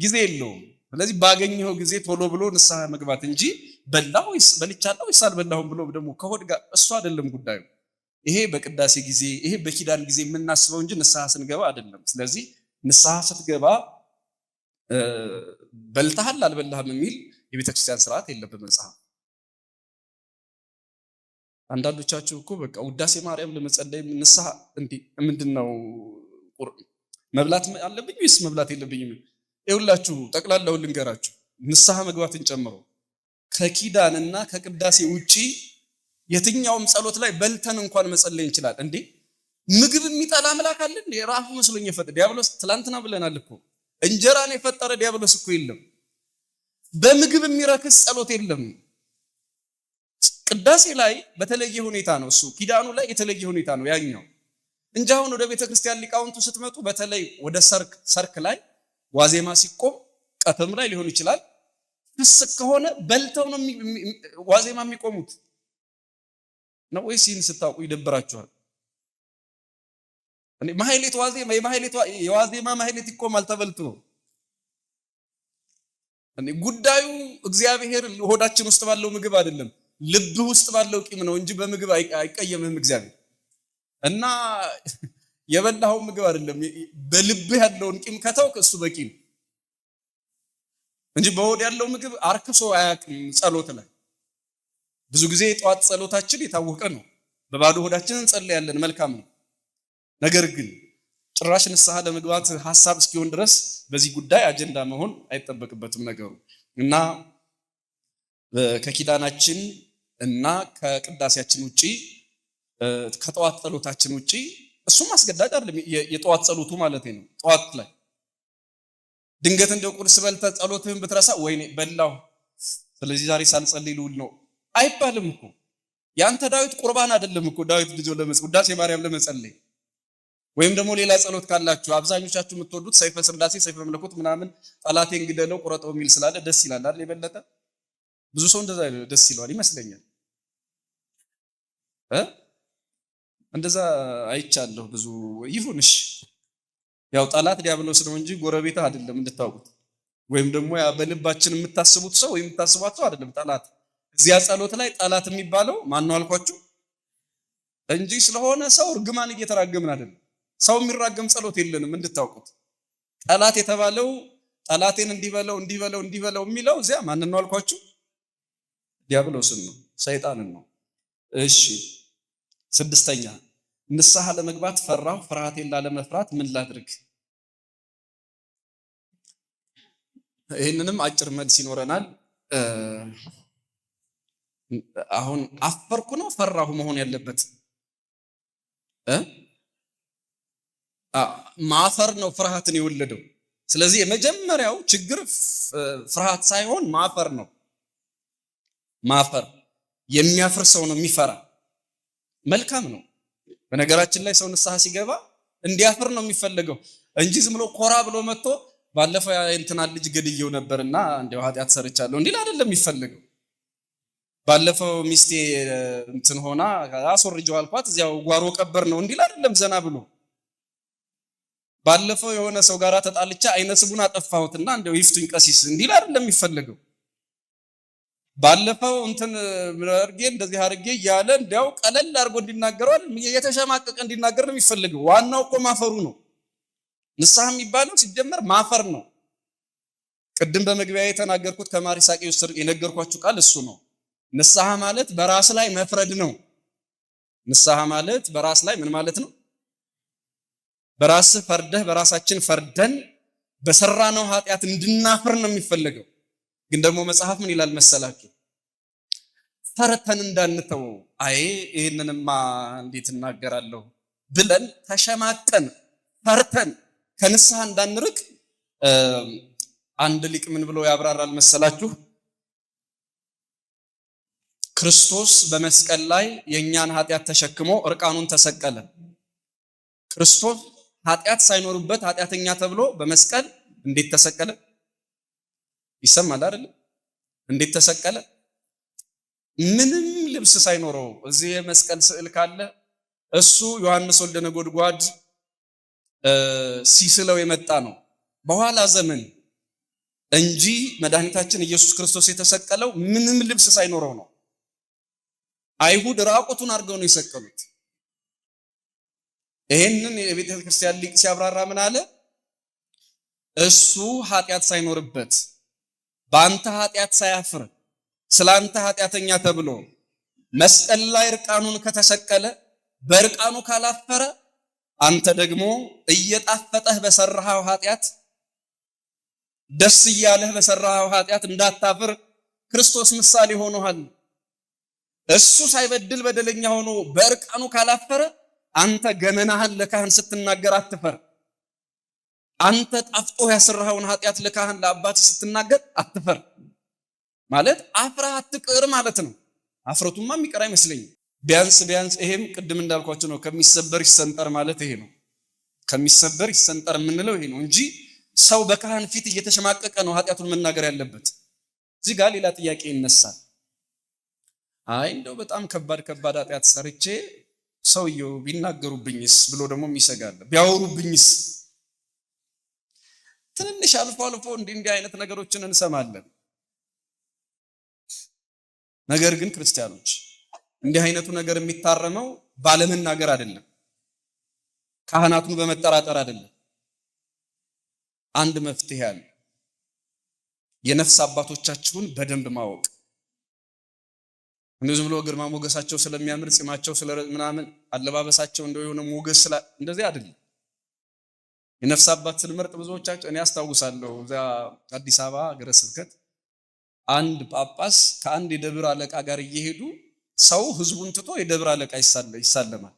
ጊዜ የለውም። ስለዚህ ባገኘው ጊዜ ቶሎ ብሎ ንስሐ መግባት እንጂ በላሁ ወይስ በልቻለሁ ወይስ አልበላሁም ብሎ ደግሞ ከሆድ ጋር እሱ አይደለም ጉዳዩ። ይሄ በቅዳሴ ጊዜ ይሄ በኪዳን ጊዜ የምናስበው እንጂ ንስሐ ስንገባ አይደለም። ስለዚህ ንስሐ ስትገባ በልተሃል አልበላህም የሚል የቤተክርስቲያን ስርዓት የለም በመጽሐፍ። አንዳንዶቻችሁ እኮ በቃ ውዳሴ ማርያም ለመጸለይ ንስሐ እንዴ ምንድነው መብላት አለብኝ ወይስ መብላት የለብኝም? ይኸውላችሁ ጠቅላላውን ልንገራችሁ፣ ንስሐ መግባትን ጨምሮ ከኪዳንና ከቅዳሴ ውጪ የትኛውም ጸሎት ላይ በልተን እንኳን መጸለይ እንችላለን። እንዴ ምግብ የሚጠላ አምላክ አለ እንዴ? ራሱ መስሎኝ የፈጠረ ዲያብሎስ። ትላንትና ብለናል እኮ እንጀራን የፈጠረ ዲያብሎስ እኮ የለም። በምግብ የሚረክስ ጸሎት የለም። ቅዳሴ ላይ በተለየ ሁኔታ ነው እሱ፣ ኪዳኑ ላይ የተለየ ሁኔታ ነው ያኛው እንጂ አሁን ወደ ቤተ ክርስቲያን ሊቃውንቱ ስትመጡ በተለይ ወደ ሰርክ ላይ ዋዜማ ሲቆም ቀትም ላይ ሊሆን ይችላል። ፍስክ ከሆነ በልተው ነው ዋዜማ የሚቆሙት ነው ወይስ ይህን ስታውቁ ይደብራችኋል? እኔ ማህሌት ዋዜማ የማህሌት የዋዜማ ማህሌት ይቆማል ተበልቶ። እኔ ጉዳዩ እግዚአብሔር ሆዳችን ውስጥ ባለው ምግብ አይደለም፣ ልብህ ውስጥ ባለው ቂም ነው እንጂ በምግብ አይቀየምህም እግዚአብሔር። እና የበላኸው ምግብ አይደለም፣ በልብህ ያለውን ቂም ከተውክ እሱ በቂ ነው እንጂ በሆድ ያለው ምግብ አርክሶ አያውቅም። ጸሎት ላይ ብዙ ጊዜ የጠዋት ጸሎታችን የታወቀ ነው። በባዶ ሆዳችን እንጸልያለን፣ መልካም ነው። ነገር ግን ጭራሽ ንስሐ ለመግባት ሐሳብ እስኪሆን ድረስ በዚህ ጉዳይ አጀንዳ መሆን አይጠበቅበትም ነገሩ። እና ከኪዳናችን እና ከቅዳሴያችን ውጪ ከጠዋት ጸሎታችን ውጪ እሱም አስገዳጅ አይደለም። የጠዋት ጸሎቱ ማለት ነው። ጠዋት ላይ ድንገት እንደው ቁርስ በልተህ ጸሎትህን ብትረሳ ወይኔ በላሁ ስለዚህ ዛሬ ሳልጸልይ ልውል ነው አይባልም እኮ። ያንተ ዳዊት ቁርባን አይደለም እኮ ዳዊት ልጆ ለመጸለይ ውዳሴ ማርያም ለመጸለይ ወይም ደግሞ ሌላ ጸሎት ካላችሁ አብዛኞቻችሁ የምትወዱት ሰይፈ ስላሴ ሰይፈ መለኮት ምናምን ጠላቴን ግደለው ቁረጠው የሚል ስላለ ደስ ይላል አይደል? የበለጠ ብዙ ሰው እንደዛ ደስ ይለዋል ይመስለኛል። እንደዛ አይቻለሁ ብዙ። ይሁንሽ፣ ያው ጠላት ዲያብሎስ ነው እንጂ ጎረቤትህ አይደለም እንድታውቁት። ወይም ደግሞ ያ በልባችን የምታስቡት ሰው ወይም የምታስቧት ሰው አይደለም ጠላት። እዚያ ጸሎት ላይ ጠላት የሚባለው ማን ነው አልኳችሁ እንጂ ስለሆነ ሰው እርግማን እየተራገምን አይደለም። ሰው የሚራገም ጸሎት የለንም እንድታውቁት። ጠላት የተባለው ጠላቴን እንዲበለው እንዲበለው እንዲበለው የሚለው እዚያ ማን ነው አልኳችሁ? ዲያብሎስን ነው፣ ሰይጣንን ነው። እሺ ስድስተኛ ንስሐ ለመግባት ፈራሁ፣ ፍርሃቴን ላለመፍራት ምን ላድርግ? ይህንንም አጭር መልስ ይኖረናል። አሁን አፈርኩ ነው ፈራሁ መሆን ያለበት? ማፈር ነው ፍርሃትን የወለደው። ስለዚህ የመጀመሪያው ችግር ፍርሃት ሳይሆን ማፈር ነው። ማፈር የሚያፍር ሰው ነው የሚፈራ። መልካም ነው። በነገራችን ላይ ሰው ንስሐ ሲገባ እንዲያፍር ነው የሚፈለገው እንጂ ዝም ብሎ ኮራ ብሎ መጥቶ ባለፈው እንትና ልጅ ገድየው ነበርና እንደው ኃጢአት ሰርቻለሁ እንዲል አይደለም የሚፈለገው። ባለፈው ሚስቴ እንትን ሆና አስወርጀው አልኳት እዚያው ጓሮ ቀበር ነው እንዲል አይደለም ዘና ብሎ። ባለፈው የሆነ ሰው ጋራ ተጣልቻ አይነ ስቡን አጠፋሁትና እንደው ይፍቱኝ ቀሲስ እንዲል አይደለም የሚፈለገው። ባለፈው እንትን አድርጌ እንደዚህ አድርጌ እያለ እንዲያው ቀለል አድርጎ እንዲናገረው የተሸማቀቀ እንዲናገር ነው የሚፈልገው። ዋናው እኮ ማፈሩ ነው። ንስሐ የሚባለው ሲጀመር ማፈር ነው። ቅድም በመግቢያ የተናገርኩት ከማር ይስሐቅ የነገርኳችሁ ቃል እሱ ነው። ንስሐ ማለት በራስ ላይ መፍረድ ነው። ንስሐ ማለት በራስ ላይ ምን ማለት ነው? በራስ ፈርደህ በራሳችን ፈርደን በሰራነው ኃጢአት እንድናፍር ነው የሚፈለገው። ግን ደግሞ መጽሐፍ ምን ይላል መሰላችሁ? ፈርተን እንዳንተወው። አይ ይሄንንማ እንዴት እናገራለሁ ብለን ተሸማቀን ፈርተን ከንስሐ እንዳንርቅ አንድ ሊቅ ምን ብሎ ያብራራል መሰላችሁ? ክርስቶስ በመስቀል ላይ የእኛን ኃጢአት ተሸክሞ እርቃኑን ተሰቀለ። ክርስቶስ ኃጢአት ሳይኖርበት ኃጢአተኛ ተብሎ በመስቀል እንዴት ተሰቀለ? ይሰማል አይደል? እንዴት ተሰቀለ? ምንም ልብስ ሳይኖረው። እዚህ የመስቀል ስዕል ካለ እሱ ዮሐንስ ወልደ ነጎድጓድ ሲስለው የመጣ ነው በኋላ ዘመን እንጂ መድኃኒታችን ኢየሱስ ክርስቶስ የተሰቀለው ምንም ልብስ ሳይኖረው ነው። አይሁድ ራቁቱን አድርገው ነው የሰቀሉት። ይሄንን የቤተ ክርስቲያን ሊቅ ሲያብራራ ምን አለ? እሱ ኃጢአት ሳይኖርበት፣ በአንተ ኃጢአት ሳያፍር፣ ስላንተ ኃጢአተኛ ተብሎ መስቀል ላይ እርቃኑን ከተሰቀለ፣ በእርቃኑ ካላፈረ፣ አንተ ደግሞ እየጣፈጠህ በሰራኸው ኃጢአት፣ ደስ እያለህ በሰራኸው ኃጢአት እንዳታፍር ክርስቶስ ምሳሌ ሆኖሃል። እሱ ሳይበድል በደለኛ ሆኖ በእርቃኑ ካላፈረ፣ አንተ ገመናህን ለካህን ስትናገር አትፈር። አንተ ጣፍጦ ያሰራኸውን ኃጢአት ለካህን ለአባት ስትናገር አትፈር ማለት አፍረህ አትቅር ማለት ነው። አፍረቱማ የሚቀር አይመስለኝም። ቢያንስ ቢያንስ ይሄም ቅድም እንዳልኳቸው ነው። ከሚሰበር ይሰንጠር ማለት ይሄ ነው። ከሚሰበር ይሰንጠር የምንለው ይሄ ነው እንጂ ሰው በካህን ፊት እየተሸማቀቀ ነው ኃጢአቱን መናገር ያለበት። እዚህ ጋር ሌላ ጥያቄ ይነሳል። አይ እንደው በጣም ከባድ ከባድ ኃጢአት ሰርቼ ሰውየው ቢናገሩብኝስ ብሎ ደግሞ የሚሰጋለ፣ ቢያወሩብኝስ? ትንንሽ አልፎ አልፎ እንዲህ እንዲህ አይነት ነገሮችን እንሰማለን። ነገር ግን ክርስቲያኖች፣ እንዲህ አይነቱ ነገር የሚታረመው ባለመናገር አይደለም፣ ካህናቱን በመጠራጠር አይደለም። አንድ መፍትሄ አለ። የነፍስ አባቶቻችሁን በደንብ ማወቅ። እንደዚህ ብሎ ግርማ ሞገሳቸው ስለሚያምር፣ ጺማቸው ስለ ምናምን፣ አለባበሳቸው እንደው የሆነ ሞገስ ስላ እንደዚህ አይደለም። የነፍስ አባት ስንመርጥ ብዙዎቻቸው፣ እኔ አስታውሳለሁ፣ እዛ አዲስ አበባ ሀገረ ስብከት አንድ ጳጳስ ከአንድ የደብር አለቃ ጋር እየሄዱ ሰው ህዝቡን ትቶ የደብር አለቃ ይሳለማል።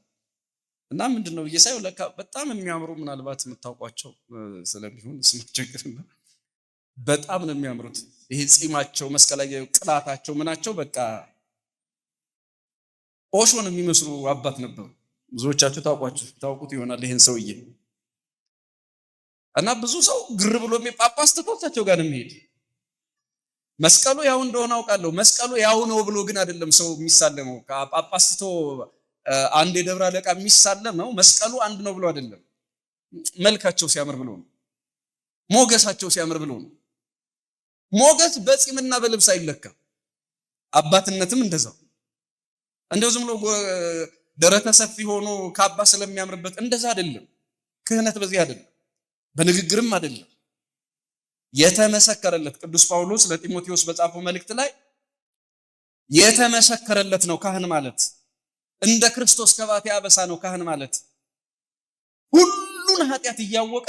እና ምንድን ነው ብዬ ሳየው ለካ በጣም የሚያምሩ፣ ምናልባት የምታውቋቸው ስለሚሆን ስማቸው፣ በጣም ነው የሚያምሩት። ይሄ ጺማቸው፣ መስቀል ቅላታቸው፣ ምናቸው፣ በቃ ኦሾን የሚመስሉ አባት ነበሩ። ብዙዎቻችሁ ታውቋቸው ታውቁት ይሆናል ይሄን ሰውዬ። እና ብዙ ሰው ግር ብሎ ጳጳስ ትቶ እሳቸው ጋር ነው የሚሄድ። መስቀሉ ያው እንደሆነ አውቃለሁ። መስቀሉ ያው ነው ብሎ ግን አይደለም ሰው የሚሳለመው። ጳጳስ ትቶ አንድ የደብረ አለቃ የሚሳለመው መስቀሉ አንድ ነው ብሎ አይደለም። መልካቸው ሲያምር ብሎ ነው። ሞገሳቸው ሲያምር ብሎ ነው። ሞገስ በጺምና በልብስ አይለካም። አባትነትም እንደዛው፣ እንደው ዝም ብሎ ደረተ ሰፊ ሆኖ ካባ ስለሚያምርበት እንደዛ አይደለም። ክህነት በዚህ አይደለም፣ በንግግርም አይደለም። የተመሰከረለት፣ ቅዱስ ጳውሎስ ለጢሞቴዎስ በጻፈው መልእክት ላይ የተመሰከረለት ነው ካህን ማለት። እንደ ክርስቶስ ከባቴ አበሳ ነው ካህን ማለት። ሁሉን ኃጢአት እያወቀ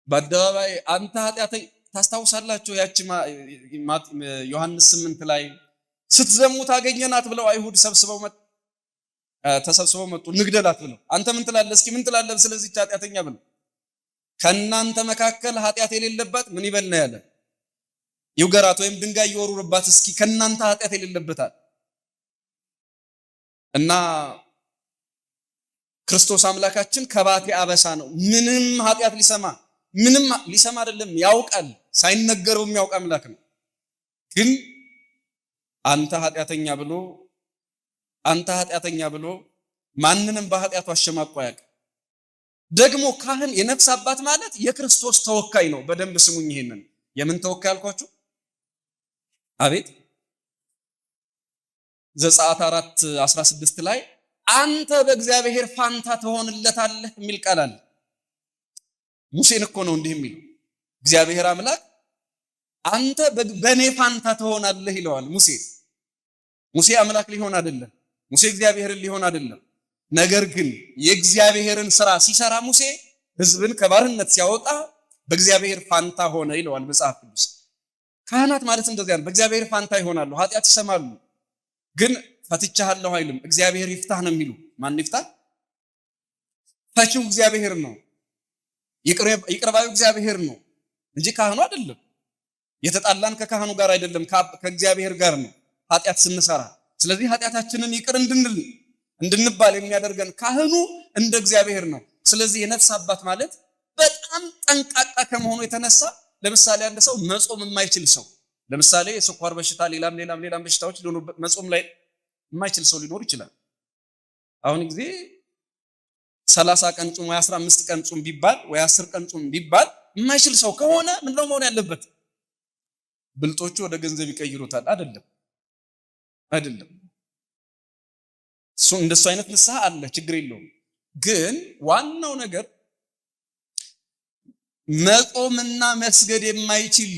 በአደባባይ አንተ ኃጢአተኛ፣ ታስታውሳላችሁ? ያቺ ዮሐንስ 8 ላይ ስትዘሙት አገኘናት ብለው አይሁድ ሰብስበው ተሰብስበው መጡ፣ ንግደላት ብለው። አንተ ምን ትላለህ? እስኪ ምን ትላለህ ስለዚህ ኃጢአተኛ ብለው፣ ከእናንተ መካከል ኃጢአት የሌለባት ምን ይበል ነው ያለ? ይውገራት ወይም ድንጋይ ይወርውርባት እስኪ ከእናንተ ኃጢአት የሌለበታል። እና ክርስቶስ አምላካችን ከባቴ አበሳ ነው። ምንም ኃጢአት ሊሰማ፣ ምንም ሊሰማ አይደለም፣ ያውቃል። ሳይነገረው የሚያውቅ አምላክ ነው። ግን አንተ ኃጢአተኛ ብሎ፣ አንተ ኃጢአተኛ ብሎ ማንንም በኃጢአቱ አሸማቆ አያውቅም። ደግሞ ካህን የነፍስ አባት ማለት የክርስቶስ ተወካይ ነው። በደንብ ስሙኝ። ይሄንን የምን ተወካይ አልኳችሁ? አቤት፣ ዘጸአት 4:16 ላይ አንተ በእግዚአብሔር ፋንታ ትሆንለታለህ የሚል ቃል አለ። ሙሴን እኮ ነው እንዲህ የሚለው እግዚአብሔር አምላክ፣ አንተ በእኔ ፋንታ ትሆናለህ ይለዋል ሙሴ። ሙሴ አምላክ ሊሆን አይደለም። ሙሴ እግዚአብሔርን ሊሆን አይደለም። ነገር ግን የእግዚአብሔርን ስራ ሲሰራ፣ ሙሴ ህዝብን ከባርነት ሲያወጣ በእግዚአብሔር ፋንታ ሆነ ይለዋል መጽሐፍ ቅዱስ። ካህናት ማለት እንደዚያ ነው። በእግዚአብሔር ፋንታ ይሆናሉ። ኃጢአት ይሰማሉ፣ ግን ፈትቻለሁ አይልም። እግዚአብሔር ይፍታህ ነው የሚሉ። ማን ይፍታ? ፈቺው እግዚአብሔር ነው። ይቅር ባዩ እግዚአብሔር ነው እንጂ ካህኑ አይደለም። የተጣላን ከካህኑ ጋር አይደለም፣ ከእግዚአብሔር ጋር ነው ኃጢአት ስንሰራ። ስለዚህ ኃጢአታችንን ይቅር እንድንል እንድንባል የሚያደርገን ካህኑ እንደ እግዚአብሔር ነው። ስለዚህ የነፍስ አባት ማለት በጣም ጠንቃቃ ከመሆኑ የተነሳ ለምሳሌ አንድ ሰው መጾም የማይችል ሰው፣ ለምሳሌ የስኳር በሽታ፣ ሌላም ሌላም ሌላም በሽታዎች ሊኖሩ፣ መጾም ላይ የማይችል ሰው ሊኖር ይችላል። አሁን ጊዜ 30 ቀን ጹም ወይ 15 ቀን ጹም ቢባል ወይ 10 ቀን ጹም ቢባል የማይችል ሰው ከሆነ ምንድነው መሆን ያለበት? ብልጦቹ ወደ ገንዘብ ይቀይሩታል። አይደለም፣ አይደለም። እሱ እንደሱ አይነት ንስሐ አለ፣ ችግር የለውም። ግን ዋናው ነገር መጾምና መስገድ የማይችል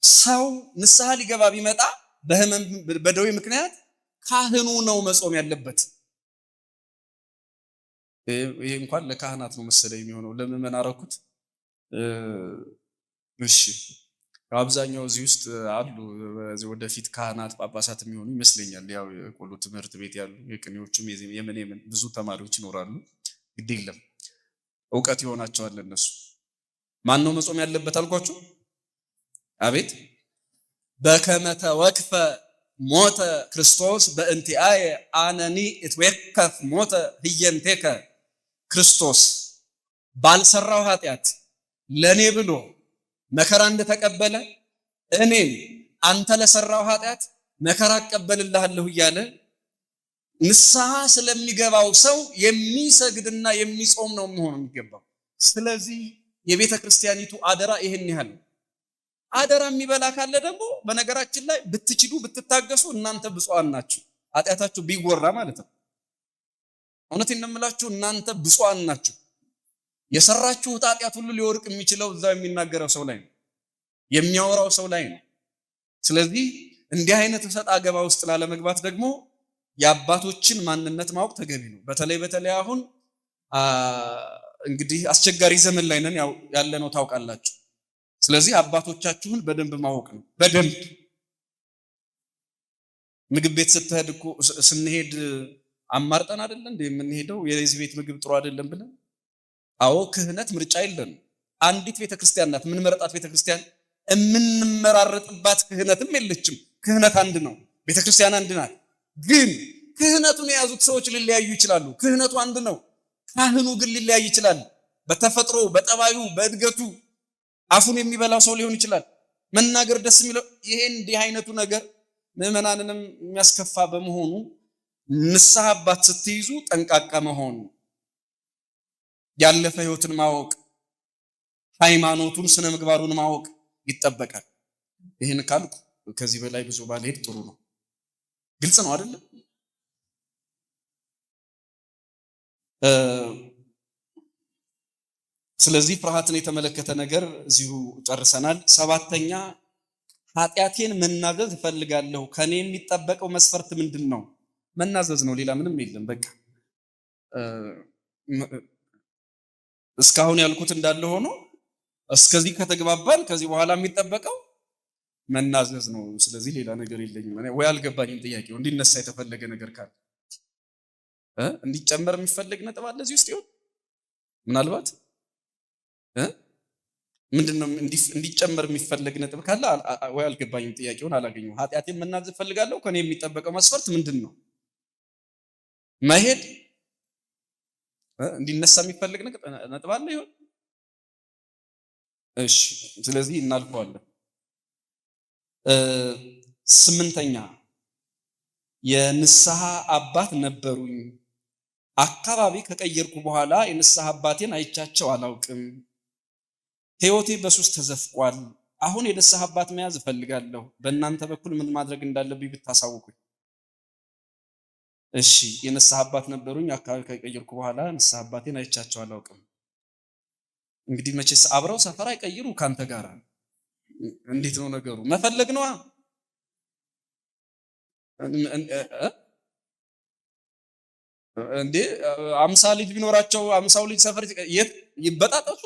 ሰው ንስሐ ሊገባ ቢመጣ በህመም በደዌ ምክንያት ካህኑ ነው መጾም ያለበት። ይሄ እንኳን ለካህናት ነው መሰለኝ የሚሆነው፣ ለምእመን አረኩት። እሺ፣ አብዛኛው እዚህ ውስጥ አሉ ወደፊት ካህናት ጳጳሳት የሚሆኑ ይመስለኛል። ያው የቆሎ ትምህርት ቤት ያሉ የቅኔዎቹም የምን የምን ብዙ ተማሪዎች ይኖራሉ። ግድ የለም፣ እውቀት ይሆናቸዋል እነሱ። ማን ነው መጾም ያለበት አልኳችሁ? አቤት። በከመ ተወክፈ ሞተ ክርስቶስ በእንቲአየ አነኒ እትዌከፍ ሞተ ህየንቴከ። ክርስቶስ ባልሰራው ኃጢአት ለኔ ብሎ መከራ እንደተቀበለ እኔም አንተ ለሰራው ኃጢአት መከራ እቀበልልሃለሁ እያለ ንስሐ ስለሚገባው ሰው የሚሰግድና የሚጾም ነው መሆኑ የሚገባው። ስለዚህ የቤተ ክርስቲያኒቱ አደራ ይሄን ያህል ነው። አደራ የሚበላ ካለ ደግሞ በነገራችን ላይ ብትችሉ ብትታገሱ እናንተ ብፁዓን ናችሁ። ኃጢአታችሁ ቢወራ ማለት ነው። እውነቴን ነው የምላችሁ፣ እናንተ ብፁዓን ናችሁ። የሰራችሁት ኃጢአት ሁሉ ሊወርቅ የሚችለው እዛው የሚናገረው ሰው ላይ ነው፣ የሚያወራው ሰው ላይ ነው። ስለዚህ እንዲህ አይነት እሰጥ አገባ ውስጥ ላለመግባት ደግሞ የአባቶችን ማንነት ማወቅ ተገቢ ነው። በተለይ በተለይ አሁን እንግዲህ አስቸጋሪ ዘመን ላይ ነን ያው ያለነው ታውቃላችሁ። ስለዚህ አባቶቻችሁን በደንብ ማወቅ ነው። በደንብ ምግብ ቤት ስትሄድ እኮ ስንሄድ አማርጠን አይደለ እንደ የምንሄደው፣ የዚህ ቤት ምግብ ጥሩ አይደለም ብለን። አዎ፣ ክህነት ምርጫ የለንም። አንዲት ቤተክርስቲያን ናት የምንመረጣት ቤተክርስቲያን፣ የምንመራረጥባት ክህነትም የለችም። ክህነት አንድ ነው፣ ቤተክርስቲያን አንድ ናት። ግን ክህነቱን የያዙት ሰዎች ሊለያዩ ይችላሉ። ክህነቱ አንድ ነው፣ ካህኑ ግን ሊለያይ ይችላል። በተፈጥሮ፣ በጠባዩ፣ በእድገቱ አፉን የሚበላው ሰው ሊሆን ይችላል። መናገር ደስ የሚለው፣ ይሄ እንዲህ አይነቱ ነገር ምዕመናንንም የሚያስከፋ በመሆኑ ንስሐ አባት ስትይዙ ጠንቃቃ መሆን፣ ያለፈ ህይወትን ማወቅ፣ ሃይማኖቱን ስነ ምግባሩን ማወቅ ይጠበቃል። ይህን ካልኩ ከዚህ በላይ ብዙ ባልሄድ ጥሩ ነው። ግልጽ ነው አይደለም? ስለዚህ ፍርሃትን የተመለከተ ነገር እዚሁ ጨርሰናል። ሰባተኛ፣ ኃጢአቴን መናዘዝ እፈልጋለሁ። ከኔ የሚጠበቀው መስፈርት ምንድን ነው? መናዘዝ ነው፣ ሌላ ምንም የለም። በቃ እስካሁን ያልኩት እንዳለ ሆኖ እስከዚህ ከተግባባን ከዚህ በኋላ የሚጠበቀው መናዘዝ ነው። ስለዚህ ሌላ ነገር የለኝም። ወይ አልገባኝም ጥያቄው። እንዲነሳ የተፈለገ ነገር ካለ፣ እንዲጨመር የሚፈለግ ነጥብ አለ እዚህ ውስጥ ይሆን? ምናልባት ምንድነው እንዲጨመር የሚፈለግ ነጥብ ካለ፣ ወይ አልገባኝም፣ ጥያቄውን አላገኘሁም። ኃጢአቴን መናዘዝ እፈልጋለሁ፣ ከኔ የሚጠበቀው መስፈርት ምንድን ነው? መሄድ፣ እንዲነሳ የሚፈልግ ነጥብ አለ ይሆን? እሺ፣ ስለዚህ እናልፈዋለን። ስምንተኛ፣ የንስሐ አባት ነበሩኝ። አካባቢ ከቀየርኩ በኋላ የንስሐ አባቴን አይቻቸው አላውቅም። ህይወቴ በሱስ ተዘፍቋል። አሁን የንስሐ አባት መያዝ እፈልጋለሁ። በእናንተ በኩል ምን ማድረግ እንዳለብኝ ብታሳውቁኝ። እሺ፣ የንስሐ አባት ነበሩኝ። አካባቢ ከቀየርኩ በኋላ ንስሐ አባቴን አይቻቸው አላውቅም። እንግዲህ መቼስ አብረው ሰፈር አይቀይሩ ካንተ ጋር፣ እንዴት ነው ነገሩ? መፈለግ ነዋ። እንዴ፣ 50 ልጅ ቢኖራቸው 50ው ልጅ ሰፈር የት ይበጣጠሱ?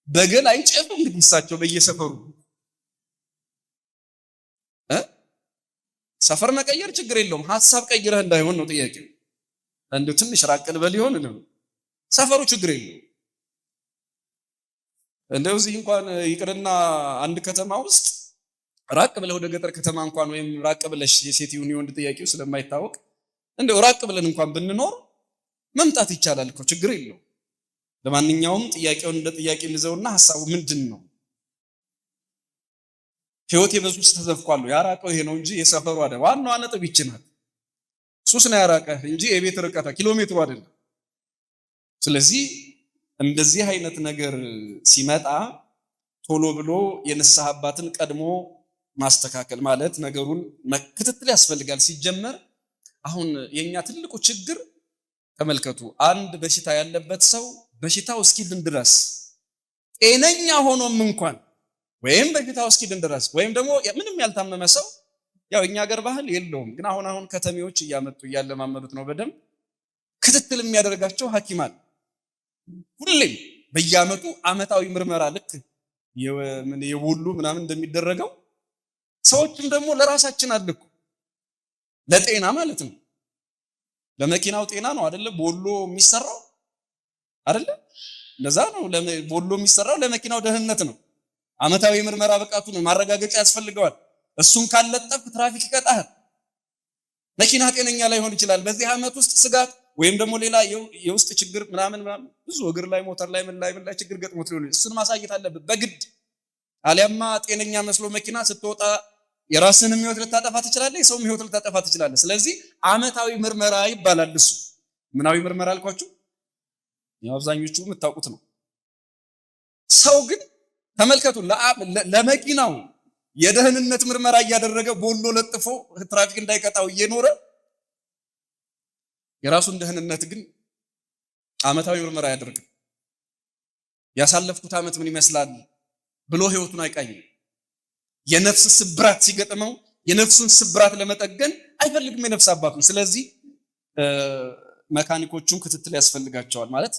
በገል አይጨፉ እንግዲህ እሳቸው በየሰፈሩ። ሰፈር መቀየር ችግር የለውም። ሀሳብ ቀይረህ እንዳይሆን ነው ጥያቄው። እንደው ትንሽ ራቅ ልበል ይሆን ነው ሰፈሩ ችግር የለውም። እንደው እዚህ እንኳን ይቅርና አንድ ከተማ ውስጥ ራቅ ብለህ ወደ ገጠር ከተማ እንኳን ወይም ራቅ ብለሽ የሴት ይሁን የወንድ ጥያቄው ስለማይታወቅ እንደው ራቅ ብለን እንኳን ብንኖር መምጣት ይቻላል እኮ ችግር የለውም። ለማንኛውም ጥያቄውን እንደ ጥያቄ እንዘውና ሐሳቡ ምንድን ነው? ህይወቴ በሱስ ተዘፍቋል። ያራቀው ይሄ ነው እንጂ የሰፈሩ አይደል። ዋናዋ ነጥብ ይህች ናት። ሱስ ነው ያራቀህ እንጂ የቤት ርቀት ኪሎ ሜትሩ አይደለም። ስለዚህ እንደዚህ አይነት ነገር ሲመጣ ቶሎ ብሎ የንስሐ አባትን ቀድሞ ማስተካከል ማለት ነገሩን ክትትል ያስፈልጋል። ሲጀመር አሁን የኛ ትልቁ ችግር ተመልከቱ፣ አንድ በሽታ ያለበት ሰው በሽታው እስኪድን ድረስ ጤነኛ ሆኖም እንኳን ወይም በሽታው እስኪድን ድረስ ወይም ደግሞ ምንም ያልታመመ ሰው ያው እኛ ሀገር ባህል የለውም፣ ግን አሁን አሁን ከተሜዎች እያመጡ እያለማመዱት ነው በደንብ ክትትል የሚያደርጋቸው ሐኪም አለ። ሁሌም በየዓመቱ ዓመታዊ ምርመራ ልክ የቦሉ ምናምን እንደሚደረገው ሰዎችም ደግሞ ለራሳችን አለ እኮ ለጤና ማለት ነው። ለመኪናው ጤና ነው አይደለ? ቦሎ የሚሰራው አይደለ? እንደዛ ነው። ቦሎ የሚሰራው ለመኪናው ደህንነት ነው። ዓመታዊ ምርመራ ብቃቱ ነው ማረጋገጫ ያስፈልገዋል። እሱን ካለጠፍክ ትራፊክ ይቀጣሃል። መኪና ጤነኛ ላይሆን ይችላል። በዚህ ዓመት ውስጥ ስጋት ወይም ደግሞ ሌላ የውስጥ ችግር ምናምን ምናምን ብዙ እግር ላይ ሞተር ላይ ምን ላይ ምን ላይ ችግር ገጥሞት ሊሆን እሱን ማሳየት አለብህ በግድ። አሊያማ ጤነኛ መስሎ መኪና ስትወጣ የራስንም ህይወት ልታጠፋ ትችላለህ፣ የሰውም ህይወት ልታጠፋ ትችላለህ። ስለዚህ ዓመታዊ ምርመራ ይባላል እሱ። ምናዊ ምርመራ አልኳችሁ? ያው አብዛኞቹ የምታውቁት ነው። ሰው ግን ተመልከቱ፣ ለመኪናው የደህንነት ምርመራ እያደረገ ቦሎ ለጥፎ ትራፊክ እንዳይቀጣው እየኖረ የራሱን ደህንነት ግን ዓመታዊ ምርመራ አያደርግም። ያሳለፍኩት ዓመት ምን ይመስላል ብሎ ህይወቱን አይቃኝም። የነፍስ ስብራት ሲገጥመው የነፍሱን ስብራት ለመጠገን አይፈልግም የነፍስ አባቱን። ስለዚህ መካኒኮቹም ክትትል ያስፈልጋቸዋል ማለት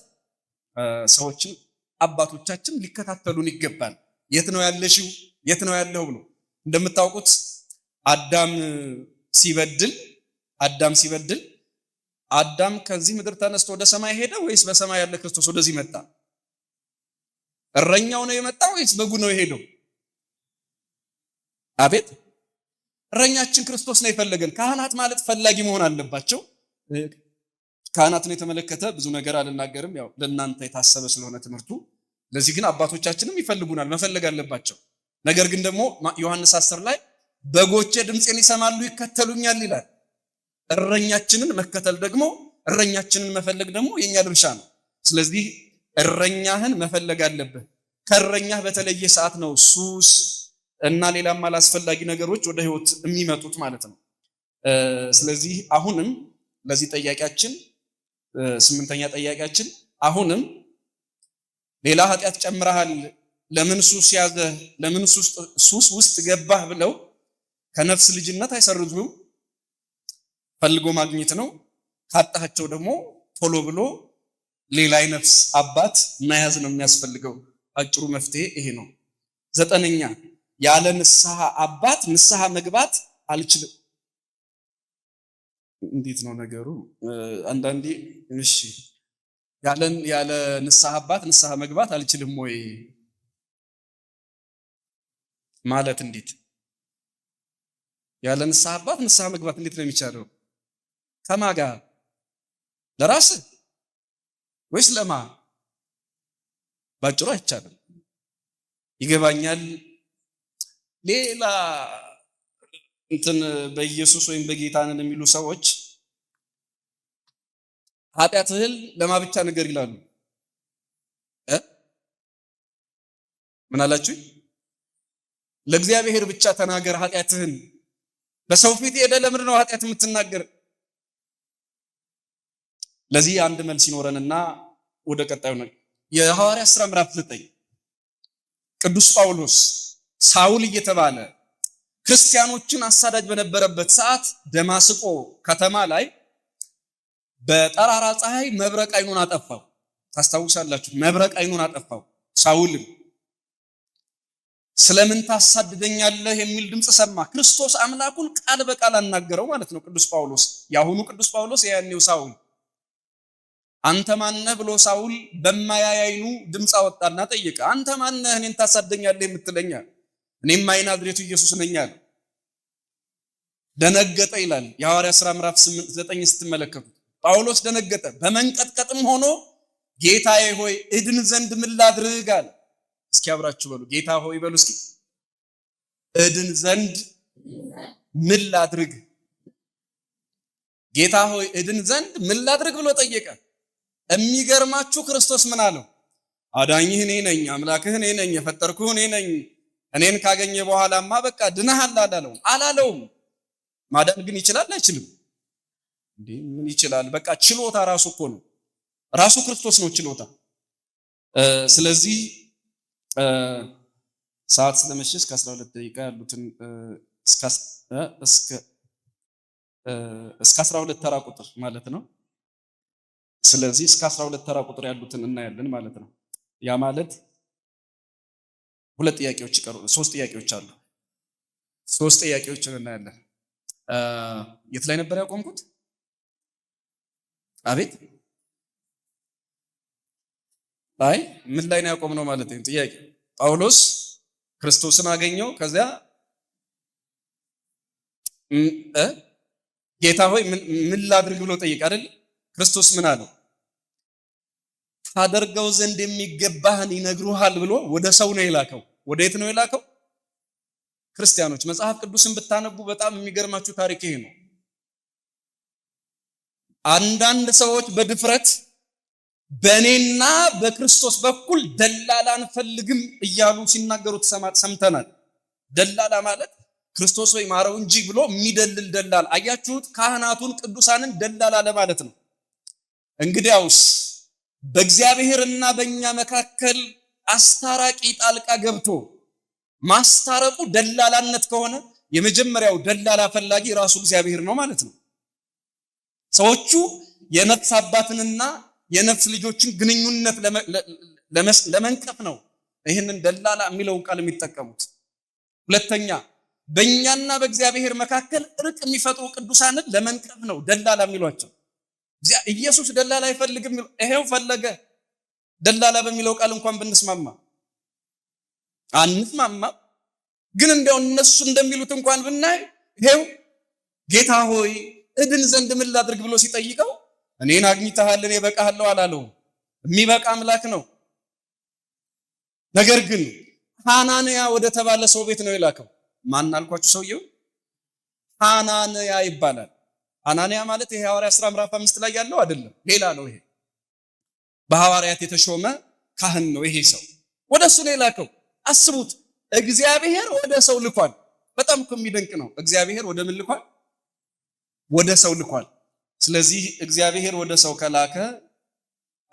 ሰዎችን አባቶቻችን ሊከታተሉን ይገባል። የት ነው ያለሽው? የት ነው ያለው ብሎ እንደምታውቁት አዳም ሲበድል አዳም ከዚህ ምድር ተነስቶ ወደ ሰማይ ሄደ ወይስ በሰማይ ያለ ክርስቶስ ወደዚህ መጣ? እረኛው ነው የመጣው ወይስ በጉ ነው የሄደው? አቤት እረኛችን ክርስቶስ ነው የፈለገን። ካህናት ማለት ፈላጊ መሆን አለባቸው። ካህናትን የተመለከተ ብዙ ነገር አልናገርም፣ ያው ለእናንተ የታሰበ ስለሆነ ትምህርቱ። ለዚህ ግን አባቶቻችንም ይፈልጉናል፣ መፈለግ አለባቸው። ነገር ግን ደግሞ ዮሐንስ 10 ላይ በጎቼ ድምፄን ይሰማሉ ይከተሉኛል ይላል። እረኛችንን መከተል ደግሞ እረኛችንን መፈለግ ደግሞ የኛ ድርሻ ነው። ስለዚህ እረኛህን መፈለግ አለብህ። ከእረኛህ በተለየ ሰዓት ነው ሱስ እና ሌላም አላስፈላጊ ነገሮች ወደ ህይወት የሚመጡት ማለት ነው። ስለዚህ አሁንም ለዚህ ጠያቂያችን ስምንተኛ ጠያቂያችን አሁንም ሌላ ኃጢአት ጨምረሃል፣ ለምን ሱስ ያዘህ፣ ለምን ሱስ ውስጥ ገባህ ብለው ከነፍስ ልጅነት አይሰርዙም። ፈልጎ ማግኘት ነው። ካጣቸው ደግሞ ቶሎ ብሎ ሌላ የነፍስ አባት መያዝ ነው የሚያስፈልገው። አጭሩ መፍትሄ ይሄ ነው። ዘጠነኛ ያለ ንስሐ አባት ንስሐ መግባት አልችልም። እንዴት ነው ነገሩ? አንዳንዴ እሺ ያለ ንስሐ አባት ንስሐ መግባት አልችልም ወይ ማለት እንዴት? ያለ ንስሐ አባት ንስሐ መግባት እንዴት ነው የሚቻለው? ከማን ጋር? ለራስ ወይስ ለማ? ባጭሩ አይቻልም። ይገባኛል። ሌላ እንትን በኢየሱስ ወይም በጌታ ነን የሚሉ ሰዎች ኃጢአትህን ለማ ብቻ ነገር ይላሉ። ምን አላችሁ? ለእግዚአብሔር ብቻ ተናገር ኃጢአትህን። በሰው ፊት ሄደህ ለምንድን ነው ኃጢአት የምትናገር? ለዚህ አንድ መልስ ይኖረንና ወደ ቀጣዩ ነገር የሐዋርያት ሥራ ምዕራፍ 9 ቅዱስ ጳውሎስ ሳውል እየተባለ ክርስቲያኖችን አሳዳጅ በነበረበት ሰዓት ደማስቆ ከተማ ላይ በጠራራ ፀሐይ መብረቅ አይኑን አጠፋው። ታስታውሳላችሁ? መብረቅ አይኑን አጠፋው። ሳውልም ስለምን ታሳድደኛለህ የሚል ድምፅ ሰማ። ክርስቶስ አምላኩን ቃል በቃል አናገረው ማለት ነው። ቅዱስ ጳውሎስ የአሁኑ ቅዱስ ጳውሎስ የያኔው ሳውል አንተ ማነህ ብሎ ሳውል በማያይ ዓይኑ ድምፅ አወጣና ጠየቀ። አንተ ማነህ እኔን ታሳደኛለህ የምትለኛ? እኔማ የናዝሬቱ ኢየሱስ ነኝ አለ። ደነገጠ ይላል የሐዋርያት ሥራ ምዕራፍ 9 ስትመለከቱት ጳውሎስ ደነገጠ። በመንቀጥቀጥም ሆኖ ጌታዬ ሆይ እድን ዘንድ ምን ላድርግ አለ። እስኪ አብራችሁ በሉ፣ ጌታ ሆይ በሉ እስኪ፣ እድን ዘንድ ምን ላድርግ? ጌታ ሆይ እድን ዘንድ ምን ላድርግ ብሎ ጠየቀ። የሚገርማችሁ ክርስቶስ ምን አለው? አዳኝህ እኔ ነኝ፣ አምላክህ እኔ ነኝ፣ የፈጠርኩህ እኔ ነኝ። እኔን ካገኘ በኋላማ በቃ ድነሃል አላለውም አላለውም። ማዳን ግን ይችላል አይችልም? እንዴ ምን ይችላል? በቃ ችሎታ ራሱ እኮ ነው፣ ራሱ ክርስቶስ ነው ችሎታ። ስለዚህ ሰዓት ስለመሸ እስከ 12 ደቂቃ ያሉትን እስከ 12 ተራ ቁጥር ማለት ነው። ስለዚህ እስከ 12 ተራ ቁጥር ያሉትን እናያለን ማለት ነው። ያ ማለት ሁለት ጥያቄዎች ይቀሩ፣ ሶስት ጥያቄዎች አሉ። ሶስት ጥያቄዎችን እናያለን። የት ላይ ነበር ያቆምኩት? አቤት፣ አይ ምን ላይ ነው ያቆምነው ማለት ነው ጥያቄ። ጳውሎስ ክርስቶስን አገኘው። ከዚያ ጌታ ሆይ ምን ላድርግ ብሎ ጠይቅ አይደል? ክርስቶስ ምን አለው? ታደርገው ዘንድ የሚገባህን ይነግሩሃል ብሎ ወደ ሰው ነው የላከው። ወደ የት ነው የላከው? ክርስቲያኖች መጽሐፍ ቅዱስን ብታነቡ በጣም የሚገርማችሁ ታሪክ ይሄ ነው። አንዳንድ ሰዎች በድፍረት በእኔና በክርስቶስ በኩል ደላላ አንፈልግም እያሉ ሲናገሩ ሰምተናል። ደላላ ማለት ክርስቶስ ወይ ማረው እንጂ ብሎ የሚደልል ደላላ። አያችሁት? ካህናቱን ቅዱሳንን ደላላ ለማለት ነው። እንግዲያውስ በእግዚአብሔርና በእኛ መካከል አስታራቂ ጣልቃ ገብቶ ማስታረቁ ደላላነት ከሆነ የመጀመሪያው ደላላ ፈላጊ ራሱ እግዚአብሔር ነው ማለት ነው። ሰዎቹ የነፍስ አባትንና የነፍስ ልጆችን ግንኙነት ለመንቀፍ ነው ይህንን ደላላ የሚለውን ቃል የሚጠቀሙት። ሁለተኛ በእኛና በእግዚአብሔር መካከል እርቅ የሚፈጥሩ ቅዱሳንን ለመንቀፍ ነው ደላላ የሚሏቸው። ኢየሱስ ደላላ አይፈልግም፣ ይሄው ፈለገ። ደላላ በሚለው ቃል እንኳን ብንስማማ አንስማማ፣ ግን እንዲያው እነሱ እንደሚሉት እንኳን ብናይ ይሄው ጌታ ሆይ እድን ዘንድ ምን ላድርግ ብሎ ሲጠይቀው እኔን አግኝተሃል እኔ እበቃሃለሁ አላለውም። የሚበቃ አምላክ ነው። ነገር ግን ሐናንያ ወደ ተባለ ሰው ቤት ነው የላከው። ማን አልኳችሁ? ሰውየው ሐናንያ ይባላል። ሐናንያ ማለት ይሄ ሐዋርያት ሥራ ምዕራፍ 5 ላይ ያለው አይደለም፣ ሌላ ነው። ይሄ በሐዋርያት የተሾመ ካህን ነው። ይሄ ሰው ወደ እሱ ነው የላከው። አስቡት፣ እግዚአብሔር ወደ ሰው ልኳል። በጣም እኮ የሚደንቅ ነው። እግዚአብሔር ወደ ምን ልኳል? ወደ ሰው ልኳል። ስለዚህ እግዚአብሔር ወደ ሰው ከላከ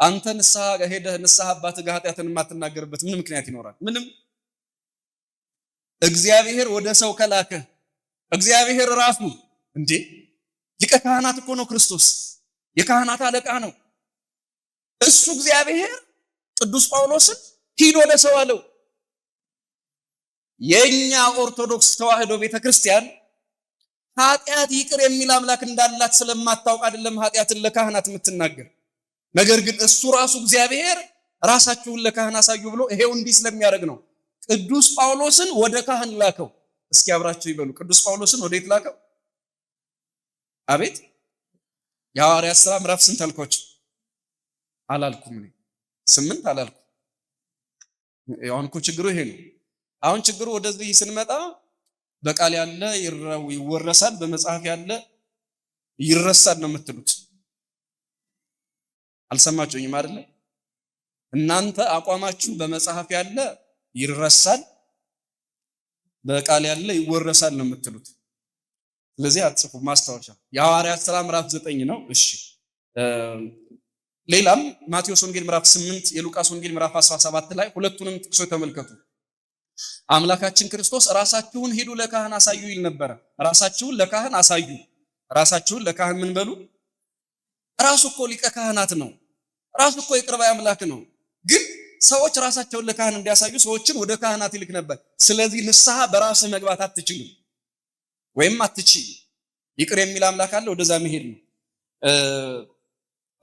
አንተ ንስሐ ሄደህ ንስሐ አባትህ ጋር ኃጢአትን የማትናገርበት ምን ምክንያት ይኖራል? ምንም። እግዚአብሔር ወደ ሰው ከላከ እግዚአብሔር ራሱ እንዴ ሊቀ ካህናት እኮ ነው ክርስቶስ፣ የካህናት አለቃ ነው እሱ። እግዚአብሔር ቅዱስ ጳውሎስን ሂድ ወደ ሰው አለው። የኛ ኦርቶዶክስ ተዋህዶ ቤተክርስቲያን ኃጢአት ይቅር የሚል አምላክ እንዳላት ስለማታውቅ አይደለም ኃጢአትን ለካህናት የምትናገር። ነገር ግን እሱ ራሱ እግዚአብሔር ራሳችሁን ለካህን አሳዩ ብሎ ይሄው እንዲህ ስለሚያደርግ ነው ቅዱስ ጳውሎስን ወደ ካህን ላከው። እስኪ አብራችሁ ይበሉ። ቅዱስ ጳውሎስን ወዴት ላከው? አቤት፣ የሐዋርያት ሥራ ምዕራፍ ስንት አልኳችሁ? አላልኩም እኔ 8 አላልኩም። አሁን እኮ ችግሩ ይሄ ነው። አሁን ችግሩ ወደዚህ ስንመጣ በቃል ያለ ይወረሳል፣ በመጽሐፍ ያለ ይረሳል ነው የምትሉት። አልሰማችሁኝም አይደለ? እናንተ አቋማችሁ በመጽሐፍ ያለ ይረሳል፣ በቃል ያለ ይወረሳል ነው የምትሉት። ስለዚህ አትጽፉ ማስታወሻ። የሐዋርያት ሥራ ምዕራፍ 9 ነው። እሺ፣ ሌላም ማቴዎስ ወንጌል ምዕራፍ 8፣ የሉቃስ ወንጌል ምዕራፍ 17 ላይ ሁለቱንም ጥቅሶች ተመልከቱ። አምላካችን ክርስቶስ ራሳችሁን ሂዱ ለካህን አሳዩ ይል ነበረ። ራሳችሁን ለካህን አሳዩ። ራሳችሁን ለካህን ምን በሉ? ራሱ እኮ ሊቀ ካህናት ነው። ራሱ እኮ ይቅር ባይ አምላክ ነው። ግን ሰዎች ራሳቸውን ለካህን እንዲያሳዩ ሰዎችን ወደ ካህናት ይልክ ነበር። ስለዚህ ንስሐ በራስህ መግባት አትችልም ወይም አትችይ። ይቅር የሚል አምላክ አለ፣ ወደዛ መሄድ ነው።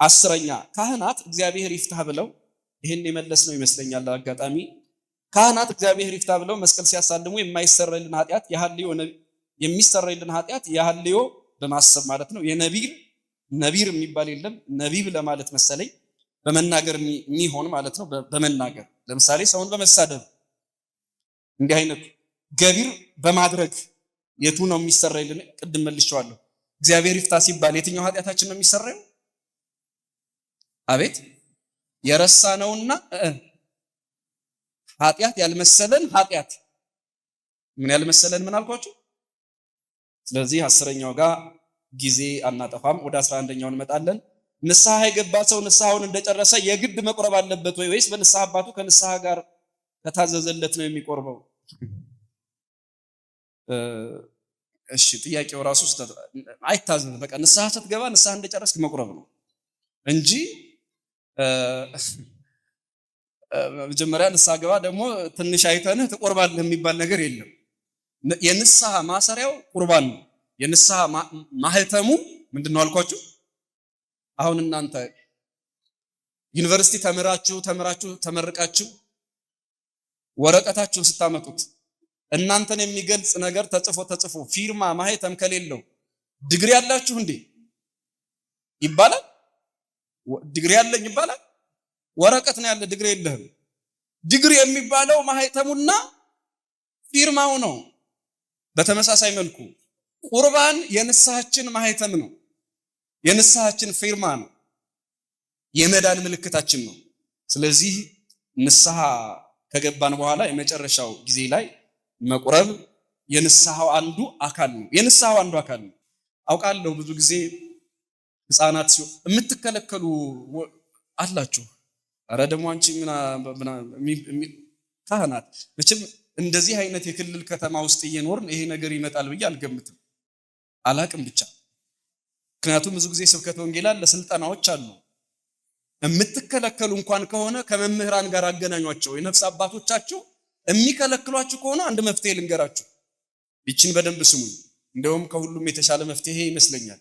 10ኛ ካህናት እግዚአብሔር ይፍታህ ብለው፣ ይህን የመለስ ነው ይመስለኛል አጋጣሚ፣ ካህናት እግዚአብሔር ይፍታ ብለው መስቀል ሲያሳልሙ የማይሰረይልን ኃጢአት የሐልዮ፣ የሚሰረይልን ኃጢአት የሐልዮ በማሰብ ማለት ነው። የነቢር፣ ነቢር የሚባል የለም፣ ነቢብ ለማለት መሰለኝ፣ በመናገር የሚሆን ማለት ነው። በመናገር ለምሳሌ ሰውን በመሳደብ፣ እንዲህ አይነቱ ገቢር በማድረግ የቱ ነው የሚሰረይልን? ቅድም መልሼዋለሁ። እግዚአብሔር ይፍታ ሲባል የትኛው ኃጢአታችን ነው የሚሰረየው? አቤት፣ የረሳነውና ኃጢአት ያልመሰለን ኃጢአት። ምን ያልመሰለን? ምን አልኳችሁ? ስለዚህ 10ኛው ጋር ጊዜ አናጠፋም። ወደ 11ኛው እንመጣለን። ንስሐ የገባ ሰው ንስሐውን እንደጨረሰ የግድ መቁረብ አለበት ወይ ወይስ በንስሐ አባቱ ከንስሐ ጋር ከታዘዘለት ነው የሚቆርበው? እሺ፣ ጥያቄው ራሱ አይታዘዝም። በቃ ንስሐ ስትገባ ንስሐ እንደጨረስክ መቁረብ ነው እንጂ መጀመሪያ ንስሐ ገባ ደግሞ ትንሽ አይተንህ ትቆርባለህ የሚባል ነገር የለም። የንስሐ ማሰሪያው ቁርባን ነው። የንስሐ ማህተሙ ምንድን ነው አልኳችሁ? አሁን እናንተ ዩኒቨርሲቲ ተምራችሁ ተምራችሁ ተመርቃችሁ ወረቀታችሁን ስታመጡት እናንተን የሚገልጽ ነገር ተጽፎ ተጽፎ ፊርማ ማህተም ከሌለው ዲግሪ ያላችሁ እንዴ ይባላል? ዲግሪ ያለኝ ይባላል? ወረቀት ነው ያለ፣ ዲግሪ የለህም። ዲግሪ የሚባለው ማህተሙና ፊርማው ነው። በተመሳሳይ መልኩ ቁርባን የንስሐችን ማህተም ነው፣ የንስሐችን ፊርማ ነው፣ የመዳን ምልክታችን ነው። ስለዚህ ንስሐ ከገባን በኋላ የመጨረሻው ጊዜ ላይ መቁረብ የንስሐው አንዱ አካል ነው። የንስሐው አንዱ አካል ነው። አውቃለሁ፣ ብዙ ጊዜ ህፃናት ሲሆን የምትከለከሉ አላችሁ። አረ ደግሞ አንቺ ካህናት፣ መቼም እንደዚህ አይነት የክልል ከተማ ውስጥ እየኖርን ይሄ ነገር ይመጣል ብዬ አልገምትም፣ አላቅም ብቻ። ምክንያቱም ብዙ ጊዜ ስብከተ ወንጌል አለ፣ ስልጠናዎች አሉ። የምትከለከሉ እንኳን ከሆነ ከመምህራን ጋር አገናኟቸው። የነፍስ አባቶቻችሁ የሚከለክሏችሁ ከሆነ አንድ መፍትሄ ልንገራችሁ። ይችን በደንብ ስሙኝ። እንደውም ከሁሉም የተሻለ መፍትሄ ይመስለኛል።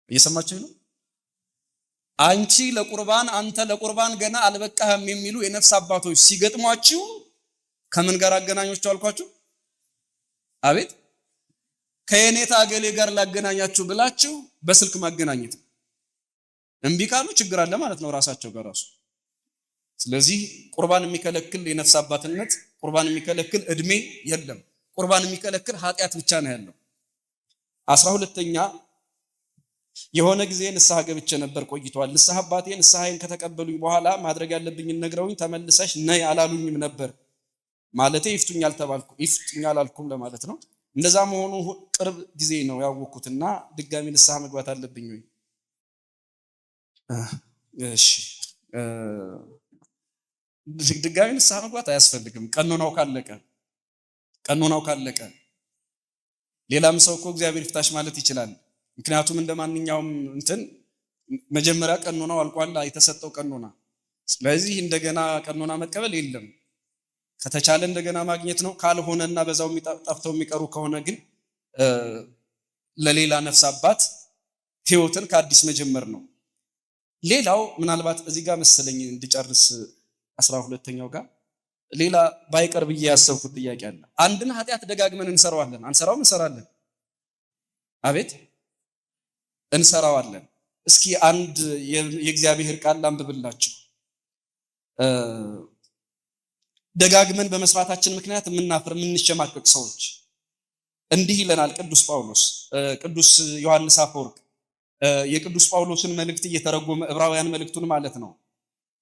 እየሰማችሁ ነው? አንቺ ለቁርባን፣ አንተ ለቁርባን ገና አልበቃህም የሚሉ የነፍስ አባቶች ሲገጥሟችሁ ከምን ጋር አገናኟቸው አልኳችሁ? አቤት፣ ከየኔታ አገሌ ጋር ላገናኛችሁ ብላችሁ በስልክ ማገናኘት። እምቢ ካሉ ችግር አለ ማለት ነው ራሳቸው ጋር ራሱ። ስለዚህ ቁርባን የሚከለክል የነፍስ አባትነት፣ ቁርባን የሚከለክል እድሜ የለም። ቁርባን የሚከለክል ኃጢአት ብቻ ነው ያለው። 12ኛ፣ የሆነ ጊዜ ንስሐ ገብቼ ነበር፣ ቆይቷል። ንስሐ አባቴ ንስሐዬን ከተቀበሉኝ በኋላ ማድረግ ያለብኝን ነግረውኝ ተመልሰሽ ነይ አላሉኝም ነበር። ማለቴ ይፍቱኛል ተባልኩ፣ ይፍቱኛል አላልኩም ለማለት ነው። እንደዛ መሆኑ ቅርብ ጊዜ ነው ያወቅኩትና ድጋሚ ንስሐ መግባት አለብኝ ወይ? እሺ፣ ድጋሚ ንስሐ መግባት አያስፈልግም። ቀኖናው ካለቀ፣ ቀኖናው ካለቀ ሌላም ሰው እኮ እግዚአብሔር ይፍታሽ ማለት ይችላል። ምክንያቱም እንደ ማንኛውም እንትን መጀመሪያ ቀኖናው አልቋል፣ የተሰጠው ቀኖና። ስለዚህ እንደገና ቀኖና መቀበል የለም። ከተቻለ እንደገና ማግኘት ነው። ካልሆነና በዛው ጠፍተው የሚቀሩ ከሆነ ግን ለሌላ ነፍስ አባት ህይወትን ከአዲስ መጀመር ነው። ሌላው ምናልባት እዚህ ጋር መሰለኝ እንድጨርስ፣ 12ኛው ጋር ሌላ ባይቀር ብዬ ያሰብኩት ጥያቄ አለ። አንድን ኃጢአት ደጋግመን እንሰራዋለን። አንሰራውም? እንሰራለን። አቤት፣ እንሰራዋለን። እስኪ አንድ የእግዚአብሔር ቃል ላንብብላችሁ። ደጋግመን በመስራታችን ምክንያት የምናፍር፣ የምንሸማቀቅ ሰዎች፣ እንዲህ ይለናል ቅዱስ ጳውሎስ፣ ቅዱስ ዮሐንስ አፈወርቅ የቅዱስ ጳውሎስን መልእክት እየተረጎመ፣ ዕብራውያን መልእክቱን ማለት ነው።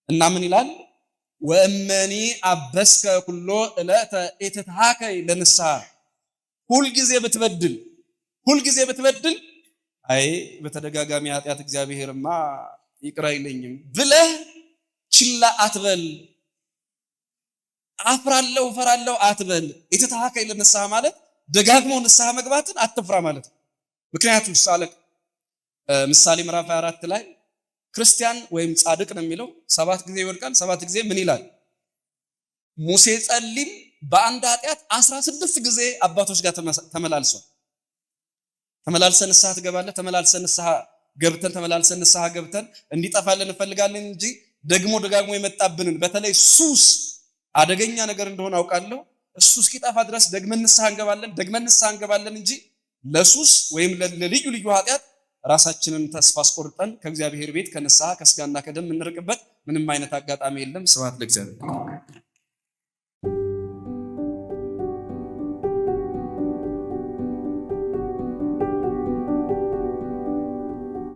እና ምን ይላል? ወእመኒ አበስከ ኩሎ ዕለተ ኢትትሃከይ ለንስሐ። ሁልጊዜ ብትበድል፣ ሁልጊዜ ብትበድል፣ አይ በተደጋጋሚ ኃጢአት እግዚአብሔርማ ይቅር አይለኝም ብለህ ችላ አትበል። አፍራለሁ፣ እፈራለሁ አትበል። ኢትትሃከይ ለንስሐ ማለት ደጋግሞ ንስሐ መግባትን አትፍራ ማለት ነው። ምክንያቱም ሳለቅ ምሳሌ ምዕራፍ 24 ላይ ክርስቲያን ወይም ጻድቅ ነው የሚለው፣ ሰባት ጊዜ ይወድቃል፣ ሰባት ጊዜ ምን ይላል? ሙሴ ጸሊም በአንድ ኃጢአት 16 ጊዜ አባቶች ጋር ተመላልሷል። ተመላልሰ ንስሐ ትገባለህ። ተመላልሰ ንስሐ ገብተን ተመላልሰን ንስሐ ገብተን እንዲጠፋልን እንፈልጋለን እንጂ ደግሞ ደጋግሞ የመጣብንን በተለይ ሱስ አደገኛ ነገር እንደሆነ አውቃለሁ። እሱ እስኪጠፋ ድረስ ደግመን ንስሐ እንገባለን፣ ደግመን ንስሐ እንገባለን እንጂ ለሱስ ወይም ለልዩ ልዩ ኃጢአት ራሳችንን ተስፋ አስቆርጠን ከእግዚአብሔር ቤት ከንስሐ ከስጋና ከደም የምንርቅበት ምንም አይነት አጋጣሚ የለም። ስብሐት ለእግዚአብሔር።